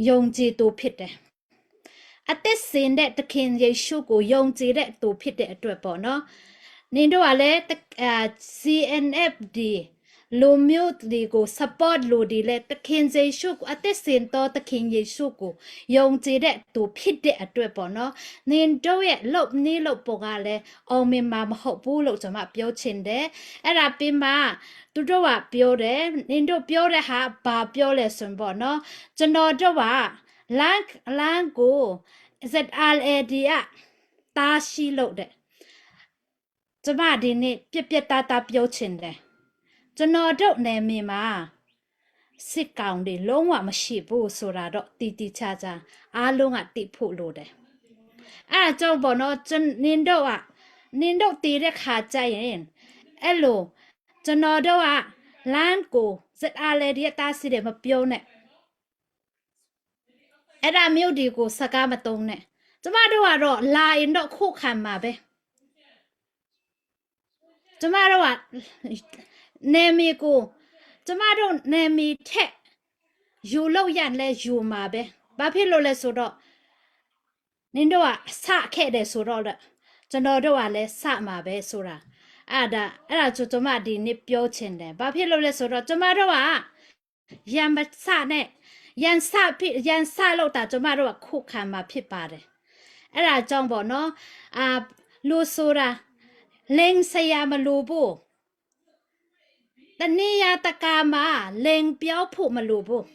ယုံကြည်သူဖြစ်တယ်။ အသက်ရှင်တဲ့ သခင်ယေရှုကို ယုံကြည်တဲ့သူ ဖြစ်တဲ့အတွက်ပေါ့နော်။ နင်တို့ကလည်း တ-၊ အာ၊ C N F D လူမျိုးတွေကို support လုပ်တယ်လေ။ သခင်ယေရှုကို အသက်ရှင်သောသခင်ယေရှုကို ယုံကြည်တဲ့သူဖြစ်တဲ့အတွက်ပေါ့နော်။ နင်တို့ရဲ့လုပ်နည်းလုပ်ပုံကလည်း အောင်မြင်မှာမဟုတ်ဘူးလို့ ကျွန်မပြောချင်တယ်။ အဲ့ဒါပြီးမှ သူတို့ကပြောတယ်၊ နင်တို့ပြောတဲ့ဟာ ဘာပြောလဲဆိုရင်ပေါ့နော်၊ ကျွန်တော်တို့က လမ်း၊ လမ်းကို ZRA က တားဆီးလို့တဲ့။ ကျွန်မဒီနေ့ ပြတ်ပြတ်သားသားပြောချင်တယ်။ ကျွန်တော်တို့နယ်မြေမှာ စစ်ကောင်တွေ လုံးဝမရှိဘူးဆိုတာတော့ တည်တည်ချာချာ အားလုံးက သိဖို့လိုတယ်။ အဲ့ဒါကြောင့်ပေါ့နော်၊ ကျွန်၊ နင်တို့က၊ နင်တို့တည်တဲ့ခါကျရင် အဲ့လို ကျွန်တော်တို့က လမ်းကို ZRA က တားဆီးတယ် မပြောနဲ့။ အဲ့ဒါမျိုးတွေကို စကားမသုံးနဲ့။ ကျမတို့ကတော့ လာရင်တော့ ခုခံမှာပဲ။ ကျမတို့က နယ်မြေကို၊ ကျမတို့နယ်မြေထက် ယူလို့ရရင်လည်း ယူမှာပဲ။ ဘာဖြစ်လို့လဲဆိုတော့ နင်တို့က စခဲ့တယ်ဆိုတော့လေ၊ ကျွန်တော်တို့ကလည်း စမှာပဲဆိုတာ၊ အဲ့ဒါ၊ အဲ့ဒါကို ကျမ ဒီနေ့ ပြောချင်တယ်။ ဘာဖြစ်လို့လဲဆိုတော့ ကျမတို့က ရန်မစနဲ့၊ ရန်စဖြစ်၊ ရန်စလို့သာ ကျမတို့က ခုခံမှာဖြစ်ပါတယ်။ အဲ့ဒါကြောင့်ပေါ့နော်၊ အာ၊ လူဆိုတာ လိန်စရာမလိုဘူး။ တနေရာတကာမှာ လိန်ပြောဖို့မလိုဘူး။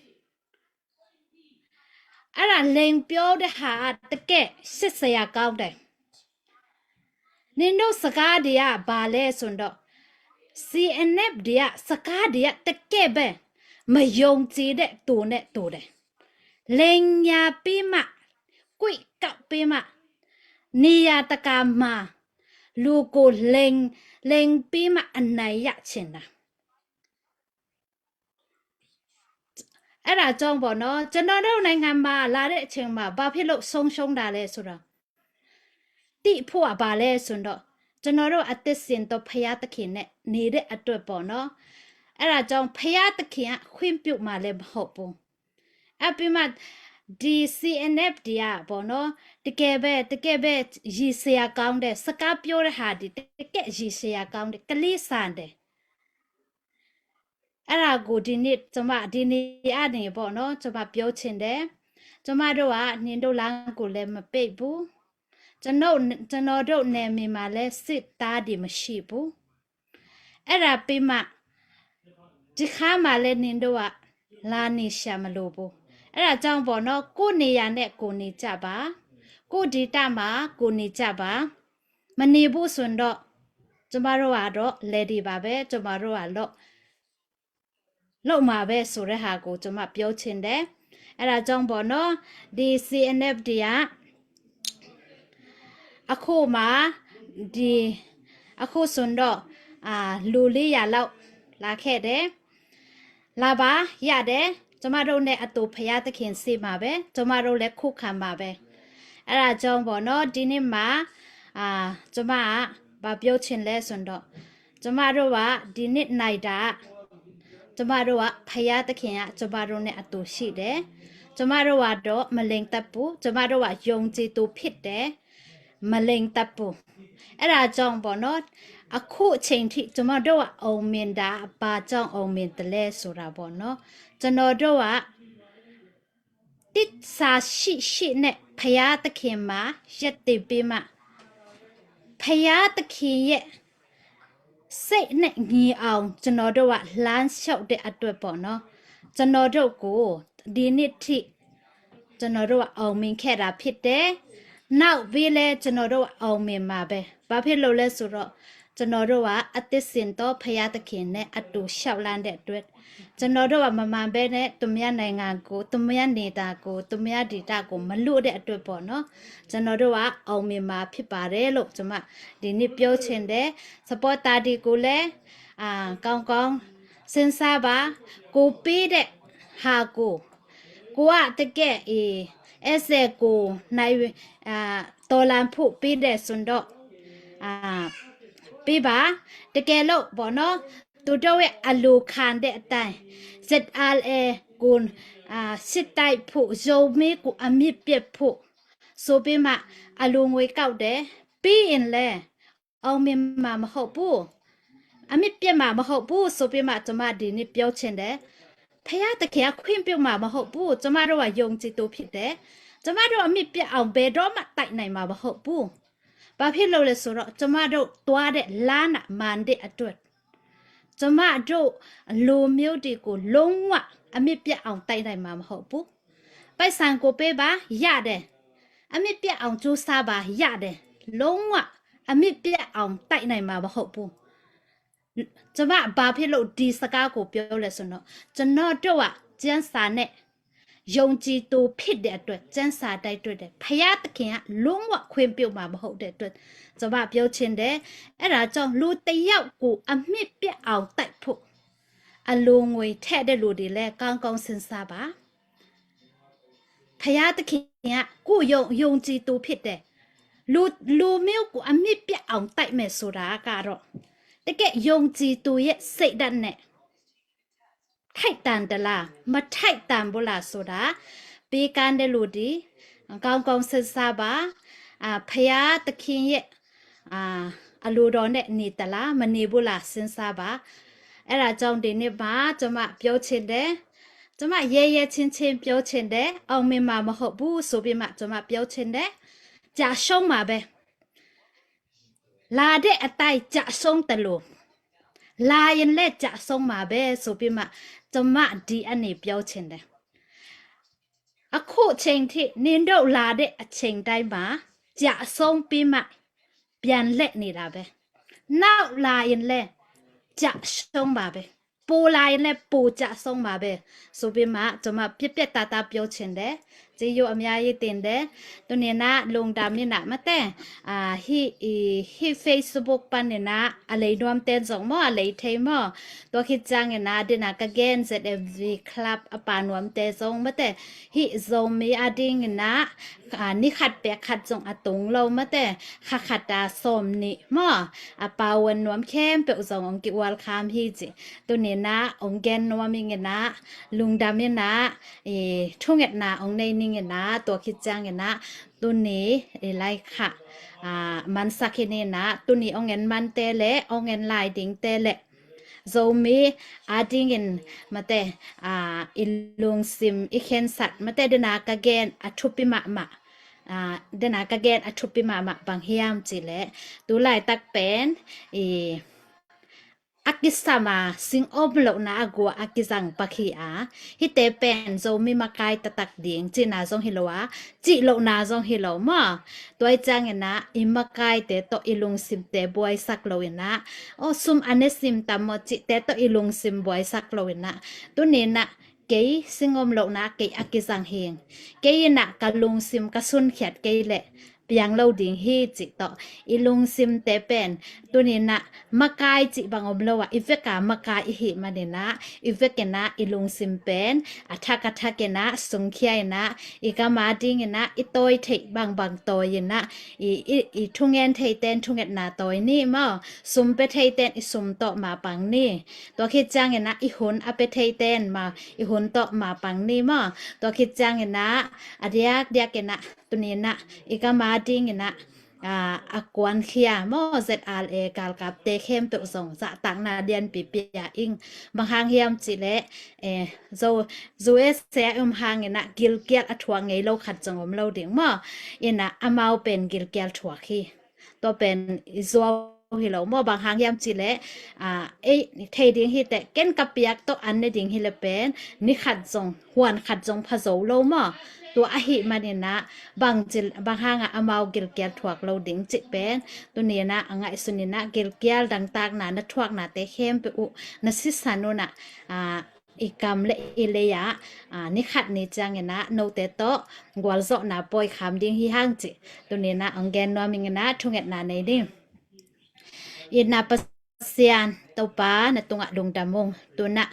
အဲ့ဒါ လိန်ပြောတဲ့ဟာက တကယ့် ချစ်စရာကောင်းတယ်။ နင်တို့စကားတွေက ဘာလဲဆိုတော့ CNF တွေက စကားတွေက တကယ့်ပဲ၊ မယုံကြည်တဲ့သူနဲ့တူတယ်။ လိန်ညာပြီးမှ၊ ကွိကောက်ပြီးမှ၊ နေရာတကာမှာ လူကိုလိန်၊ လိန်ပြီးမှ အနိုင်ရချင်တာ။ အဲ့ဒါကြောင့်ပေါ့နော်၊ ကျွန်တော်တို့နိုင်ငံမှာ လာတဲ့အချိန်မှာ ဘာဖြစ်လို့ ဆုံးရှုံးတာလဲဆိုတော့ သိဖို့က ဘာလဲဆိုတော့ ကျွန်တော်တို့ အသက်ရှင်သော ဘုရားသခင်နဲ့ နေတဲ့အတွက်ပေါ့နော်။ အဲ့ဒါကြောင့် ဘုရားသခင်က ခွင့်ပြုမှာလည်း မဟုတ်ဘူး။ အဲ့ပြီးမှ ဒီ CNF တွေကပေါ့နော်၊ တကယ်ပဲ၊ တကယ်ပဲ ရယ်စရာကောင်းတဲ့၊ စကားပြောတဲ့ဟာတွေ တကယ့် ရယ်စရာကောင်းတဲ့၊ ကလေးဆန်တယ်။ အဲ့ဒါကို ဒီနေ့ ကျမ ဒီနေ့ကနေပေါ့နော်၊ ကျမ ပြောချင်တယ်။ ကျမတို့က နင်တို့လမ်းကိုလည်း မပိတ်ဘူး။ ကျွန်တော်၊ ကျွန်တော်တို့နယ်မြေမှာလည်း စစ်သားတွေ မရှိဘူး။ အဲ့ဒါပြီးမှ ဒီခါမှာလည်း နင်တို့က လာနေစရာမလိုဘူး။ အဲ့ဒါကြောင့်ပေါ့နော်၊ ကိုယ့်နေရာနဲ့ ကိုယ်နေကြပါ။ ကိုယ့်ဒေသမှာ ကိုယ်နေကြပါ။ မနေဘူးဆိုရင်တော့ ကျမတို့ကတော့ ready ပါပဲ။ ကျမတို့က လုပ်၊ လုပ်မှာပဲဆိုတဲ့ဟာကို ကျမ ပြောချင်တယ်။ အဲ့ဒါကြောင့်ပေါ့နော်၊ ဒီ CNF တွေက အခုမှ၊ ဒီ၊ အခုဆိုရင်တော့၊ အာ၊ လူလေးရာလောက် လာခဲ့တယ်။ လာပါ၊ ရတယ်။ ကျမတို့နဲ့အတူ ဘုရားသခင်ရှိမှာပဲ။ ကျမတို့လည်း ခုခံမှာပဲ။ အဲ့ဒါကြောင့်ပေါ့နော်၊ ဒီနေ့မှာ၊ အာ၊ ကျမက ဘာပြောချင်လဲဆိုတော့၊ ကျမတို့က ဒီနေ့နိုင်တာ၊ ကျမတို့က ဘုရားသခင်က ကျမတို့နဲ့အတူရှိတယ်။ ကျမတို့ကတော့ မလိမ်တတ်ဘူး။ ကျမတို့က ယုံကြည်သူဖြစ်တယ်။ မလိမ်တတ်ဘူး။ အဲ့ဒါကြောင့်ပေါ့နော်၊ အခုအချိန်ထိ ကျမတို့က အောင်မြင်တာ၊ ဘာကြောင့် အောင်မြင်သလဲဆိုတာပေါ့နော်၊ ကျွန်တော်တို့က သစ္စာရှိရှိနဲ့ ဘုရားသခင်မှာ ရပ်တည်ပြီးမှ၊ ဘုရားသခင်ရဲ့စိတ်နဲ့ညီအောင် ကျွန်တော်တို့က လမ်းလျှောက်တဲ့အတွက်ပေါ့နော်၊ ကျွန်တော်တို့ကို ဒီနေ့ထိ ကျွန်တော်တို့က အောင်မြင်ခဲ့တာဖြစ်တယ်။ နောက်ပြီးလည်း ကျွန်တော်တို့က အောင်မြင်မှာပဲ။ ဘာဖြစ်လို့လဲဆိုတော့ ကျွန်တော်တို့က အသက်ရှင်သော ဘုရားသခင်နဲ့ အတူလျှောက်လှမ်းတဲ့အတွက်၊ ကျွန်တော်တို့က မမှန်ဘဲနဲ့ သူများနိုင်ငံကို၊ သူများဒေသကို၊ သူများဒေသကို မလိုတဲ့အတွက်ပေါ့နော်၊ ကျွန်တော်တို့က အောင်မြင်မှာဖြစ်ပါတယ်လို့ ကျမ ဒီနေ့ ပြောချင်တယ်။ supporter တွေကိုလည်း၊ အာ၊ ကောင်းကောင်းစဉ်းစားပါ။ ကိုယ်ပေးတဲ့ဟာကို၊ ကိုယ်က တကယ့်၊ အေး၊ အဲ့ဒါကို နိုင်၊ အာ၊ တော်လှန်ဖို့ပေးတယ်ဆိုရင်တော့၊ အာ၊ ပေးပါ။ တကယ်လို့ပေါ့နော်၊ သူတို့ရဲ့အလိုခံတဲ့အတိုင်း ZRA ကို၊ အာ၊ စစ်တိုက်ဖို့၊ ဇိုမီးကို အမြစ်ပြတ်ဖို့ဆိုပြီးမှ အလူငွေကောက်တယ်။ ပြီးရင်လည်း အောင်မြင်မှာမဟုတ်ဘူး။ အမြစ်ပြတ်မှာမဟုတ်ဘူးဆိုပြီးမှ ကျွန်မဒီနေ့ပြောချင်တယ်။ ဘုရားသခင်ကခွင့်ပြုမှာမဟုတ်ဘူး။ ကျွန်မတို့ကယုံကြည်သူဖြစ်တယ်။ ကျွန်မတို့အမြစ်ပြတ်အောင်ဘယ်တော့မှတိုက်နိုင်မှာမဟုတ်ဘူး။ ဘာဖြစ်လို့လဲဆိုတော့ ကျွန်မတို့သွားတဲ့လမ်းနဲ့မှန်တဲ့အတွက် ကျွန်မတို့လူမျိုးတွေကိုလုံးဝအမြစ်ပြတ်အောင်တိုက်နိုင်မှာမဟုတ်ဘူး။ ပိုက်ဆံကိုပေးပါ၊ ရတယ်။ အမြစ်ပြတ်အောင်ကြိုးစားပါ၊ ရတယ်။ လုံးဝအမြစ်ပြတ်အောင်တိုက်နိုင်မှာမဟုတ်ဘူး။ ကျွန်မဘာဖြစ်လို့ဒီစကားကိုပြောလဲဆိုတော့ ကျွန်တော်တို့ကကျမ်းစာနဲ့ယုံကြည်သူဖြစ်တဲ့အတွက် ကျမ်းစာတိုက်တွေ့တယ်။ ဘုရားသခင်ကလုံးဝခွင့်ပြုမှာမဟုတ်တဲ့အတွက် ကျွန်မပြောချင်တယ်။ အဲ့ဒါကြောင့် လူတစ်ယောက်ကိုအမြစ်ပြတ်အောင်တိုက်ဖို့ အလူငွေထည့်တဲ့လူတွေလည်း ကောင်းကောင်းစဉ်းစားပါ။ ဘုရားသခင်ကကိုယ့်ယုံယုံကြည်သူဖြစ်တယ်။ လူလူမျိုးကိုအမြစ်ပြတ်အောင်တိုက်မယ်ဆိုတာကတော့ တကယ်ယုံကြည်သူရဲ့စိတ်ဓာတ်နဲ့ထိုက်တန်သလား၊ မထိုက်တန်ဘူးလားဆိုတာ ပေးကမ်းတဲ့လူတွေ ကောင်းကောင်းစဉ်းစားပါ။ အာ၊ ဘုရားသခင်ရဲ့၊ အာ၊ အလိုတော်နဲ့နေသလား၊ မနေဘူးလား စဉ်းစားပါ။ အဲ့ဒါကြောင့် ဒီနေ့မှာ ကျွန်မပြောချင်တယ်။ ကျွန်မရဲရဲချင်းချင်းပြောချင်တယ်။ အောင်မြင်မှာမဟုတ်ဘူးဆိုပြီးမှ ကျွန်မပြောချင်တယ်။ ကျရှုံးမှာပဲ။ လာတဲ့အတိုင်းကျရှုံးသလို၊ လာရင်လည်းကျရှုံးမှာပဲဆိုပြီးမှ ကျွန်မဒီအနေပြောချင်တယ်။ အခုချိန်ထိနင်တို့လာတဲ့အချိန်တိုင်းမှာကျရှုံးပြီးမှပြန်လှည့်နေတာပဲ။ နောက်လာရင်လည်းကျရှုံးမှာပဲ။ ပိုလာရင်လည်းပိုကျရှုံးမှာပဲဆိုပြီးမှ ကျွန်မပြတ်ပြတ်သားသားပြောချင်တယ်။ ကျေးဇူးအများကြီးတင်တယ်။ သူနေနာလုံတာမျက်နှာမတဲ့၊ အာ၊ ဟိ၊ ဟိ၊ Facebook ပန်းနေနာ၊ အလိန်နွမ်းတဲဇုံမော၊ အလိန်ထိန်မော၊ ตัวคิดจังနေနာ၊ ဒီနာကဂဲန် ZMV Club အပာနွမ်းတဲဇုံမတဲ့၊ ဟိ၊ Zomi အဒိင်နေနာ၊ အာ၊ နိခတ်ပဲခတ်ဇုံအတုံးလို့မတဲ့၊ ခခတ်တာစောမ်နေမော၊ အပာဝနွမ်းခဲမ်ပျော်ဇုံ အောင်ကိဝလ်ခမ်ဟိ၊ သူနေနာ၊ အောင်ဂဲန်နွမ်းနေနာ၊ လုံတာမျက်နှာ၊ အေ၊ ထုံငက်နာ၊ အောင်နေနေနာ၊ ตัวคิดจังနေနာ၊ သူနေ၊ အေ၊ လိုက်ခါ၊ အာ၊ မန်စခိနေနာ၊ သူနေ၊ အောင်ငဲန်မန်တဲလဲ၊ အောင်ငဲန်လိုက်ဒိင်တဲလဲ၊ Zomi အဒိင်နေမတဲ့၊ အာ၊ အီလုင်စိမ်၊ အီခင်းစတ်မတဲ့၊ ဒီနာကဂဲန်အထုပ်ပိမမ၊ အာ၊ ဒီနာကဂဲန်အထုပ်ပိမမ၊ ဘင်ဟိယမ်ချီလဲ၊ သူလိုက်တက်ပဲန်၊ အေ၊ အကိစမ်၊ စင်အိုမ်လုနာအဂူအကိစမ်ပခိအာ၊ ဟိတဲပဲန်Zomiမကအိုင်တတက်ဒိင်၊ ချီနာဇုံဟိလုအာ၊ ချီလုနာဇုံဟိလုမော၊ ตัวจังနေနာ၊ အီမကအိုင်တဲတော့၊ အီလုင်စိမ်တဲ၊ ဘွိုင်စက်လုနာ၊ အို၊ စုမ်အနဲစိမ်တမ်မော၊ ချီတဲတော့၊ အီလုင်စိမ်ဘွိုင်စက်လုနာ၊ သူနေနာ၊ ကဲ၊ စင်အိုမ်လုနာ၊ ကဲ၊ အကိစမ်ဟိင်၊ ကဲ၊ နာ၊ ကလုင်စိမ်ကစွန်ခိတ်၊ ကဲ၊ လဲ၊ ပျံလုဒိင်ဟိ၊ ချီတော့၊ အီလုင်စိမ်တဲပဲန်၊ သူနေနာ၊ မကအိုင်ချီဘင်အိုမ်လုအာ၊ အီဝဲကမကအိုင်အီဟိမနေနာ၊ အီဝဲကနာ၊ အီလုင်စိမ်ပဲန်၊ အထကထကနာ၊ စုံခိယနာ၊ အီကမအဒိင်နေနာ၊ အီတိုင်ထိတ်၊ ဘင်ဘင်တိုင်နာ၊ အီ၊ အီ၊ အီထုံငဲန်ထိတ်တဲ၊ ထုံငဲန်နာတိုင်နီမော၊ စုမ်ပဲထိတ်တဲ၊ အီစုမ်တော့မပင်နီ၊ ตัวคิดจังနေနာ၊ အီဟုန်အပဲထိတ်တဲ၊ မ၊ အီဟုန်တော့မပင်နီမော၊ ตัวคิดจังနေနာ၊ အဒိယကဒိယကနာ၊ သူနေနာ၊ အီကမအဒိင်နေနာ၊ အာ၊ အကွန်ခိယမော၊ ဇက်အာလ်အဲ၊ ကလ်ကပ်တဲ၊ ခဲမ်ပျော်ဇုံ၊ ဇာတကနာဒိယန်ပီပီယအိင်၊ ဘင်ဟိယမ်ချီလဲ၊ အဲ၊ ဇို၊ ဇိုအဲဆဲအုမ်ဟိင်နေနာ၊ ဂိလ်ကဲလ်အထွာငိုင်လုခတ်ဇုံအိုမ်လုဒိင်မော၊ အီနာ၊ အမဝ်ပဲန်ဂိလ်ကဲလ်ထွာခိ၊ သူပဲန်အီဇိုဟိလုမော၊ ဘင်ဟိယမ်ချီလဲ၊ အာ၊ အဲ၊ ထိတ်ဒိင်ဟိတဲ၊ ကဲန်ကပျက်တော့၊ အနဲဒိင်ဟိလဲပဲန်၊ နိခတ်ဇုံ၊ ဟွန်ခတ်ဇုံဖဇုံလုမော၊ သူအဟိမနေနာ၊ ဘင်ချီ၊ ဘင်ဟိယမ်၊ အမဝ်ဂိလ်ကဲလ်ထွာလုဒိင်ချီပဲန်၊ သူနေနာ၊ အငိုင်စုနေနာ၊ ဂိလ်ကဲလ်ဒင်တကနာ၊ နထွာနာတဲ၊ ခဲမ်ပျော်၊ နစိတ်ဆန္ဒနာ၊ အာ၊ အီကမ်လဲ၊ အီလဲယ၊ အာ၊ နိခတ်နေကျင်နေနာ၊ နုတဲတော့၊ ကွဲလ်ဇော့နာ၊ ဘွိုင်ခမ်ဒိင်ဟိဟိင်ချီ၊ သူနေနာ၊ အောင်ဂဲန်နွမ်းနေနာ၊ ထုံငဲန်နာနေနီ၊ အီနာ၊ ပစံ၊ တူပါ၊ နတုံငါဒုံတမုံ၊ သူနာ၊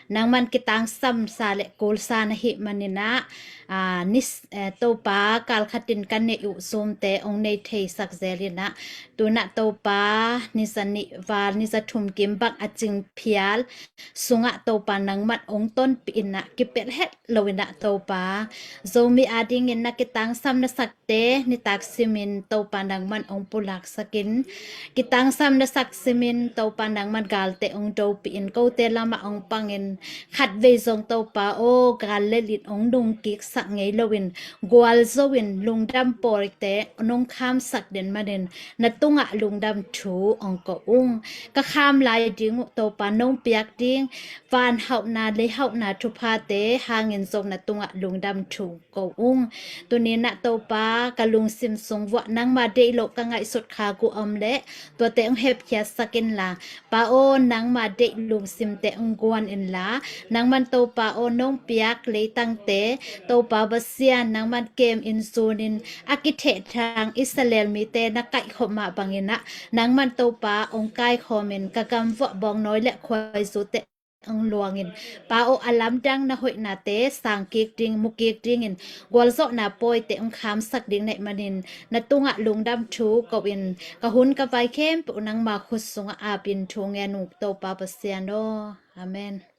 Nangman kitangsam sa le kulsa na hih manin ah, aa, ni, eh, Topa, kalkhatin ka neih uh Zoom-te hong nei theisak zel in ah, tu-in ah Topa, ni za nih val, ni za thum kim bang a cing phial sungah Topa nangman hong tonpih in ah, kipelh het lo in ah Topa, Zomi adingin na kitangsam na sak te nitak simin Topa nangman hong pulaksak in, kitangsam na sak simin Topa nangman galte hong dopih in, kote lamah hong pangin, khatvei zong Topa aw, gal le lin hong nungkiksak ngei loin, gualzo in lungdam pawite nong khamsak den manin na tungah lungdam thu hong ko ung. Ka kham lai ding uh Topa nong piak ding van hauhna, lei hauhna thuphate hangin zong na tungah lungdam thu ko ung. Tuni-in ah Topa, ka lungsim sung vuah nangma deih loh ka ngaihsut khak uh om leh tuate hong hepkhiatsak inla, Pa aw, nangma deih lungsimte hong guan inla, nangman Topa aw, nong piak leitangte Topa Pasian, nangman kem in zunin a kithehthang Israel mite na kaihkhop mah bangin ah, nangman Topa hong kaikhawmin ka gam vuah bawngnawi le khuaizute hong luangin, Pa aw, a lamdang na hoihnate sang kik ding, mu kik dingin, gualzawhna pawite hong khamsak ding na hih manin na tungah lungdam thu ko-in, ka hun ka vai khempeuh nangma khut sungah apin thu ngen ung Topa Pasian aw. Amen.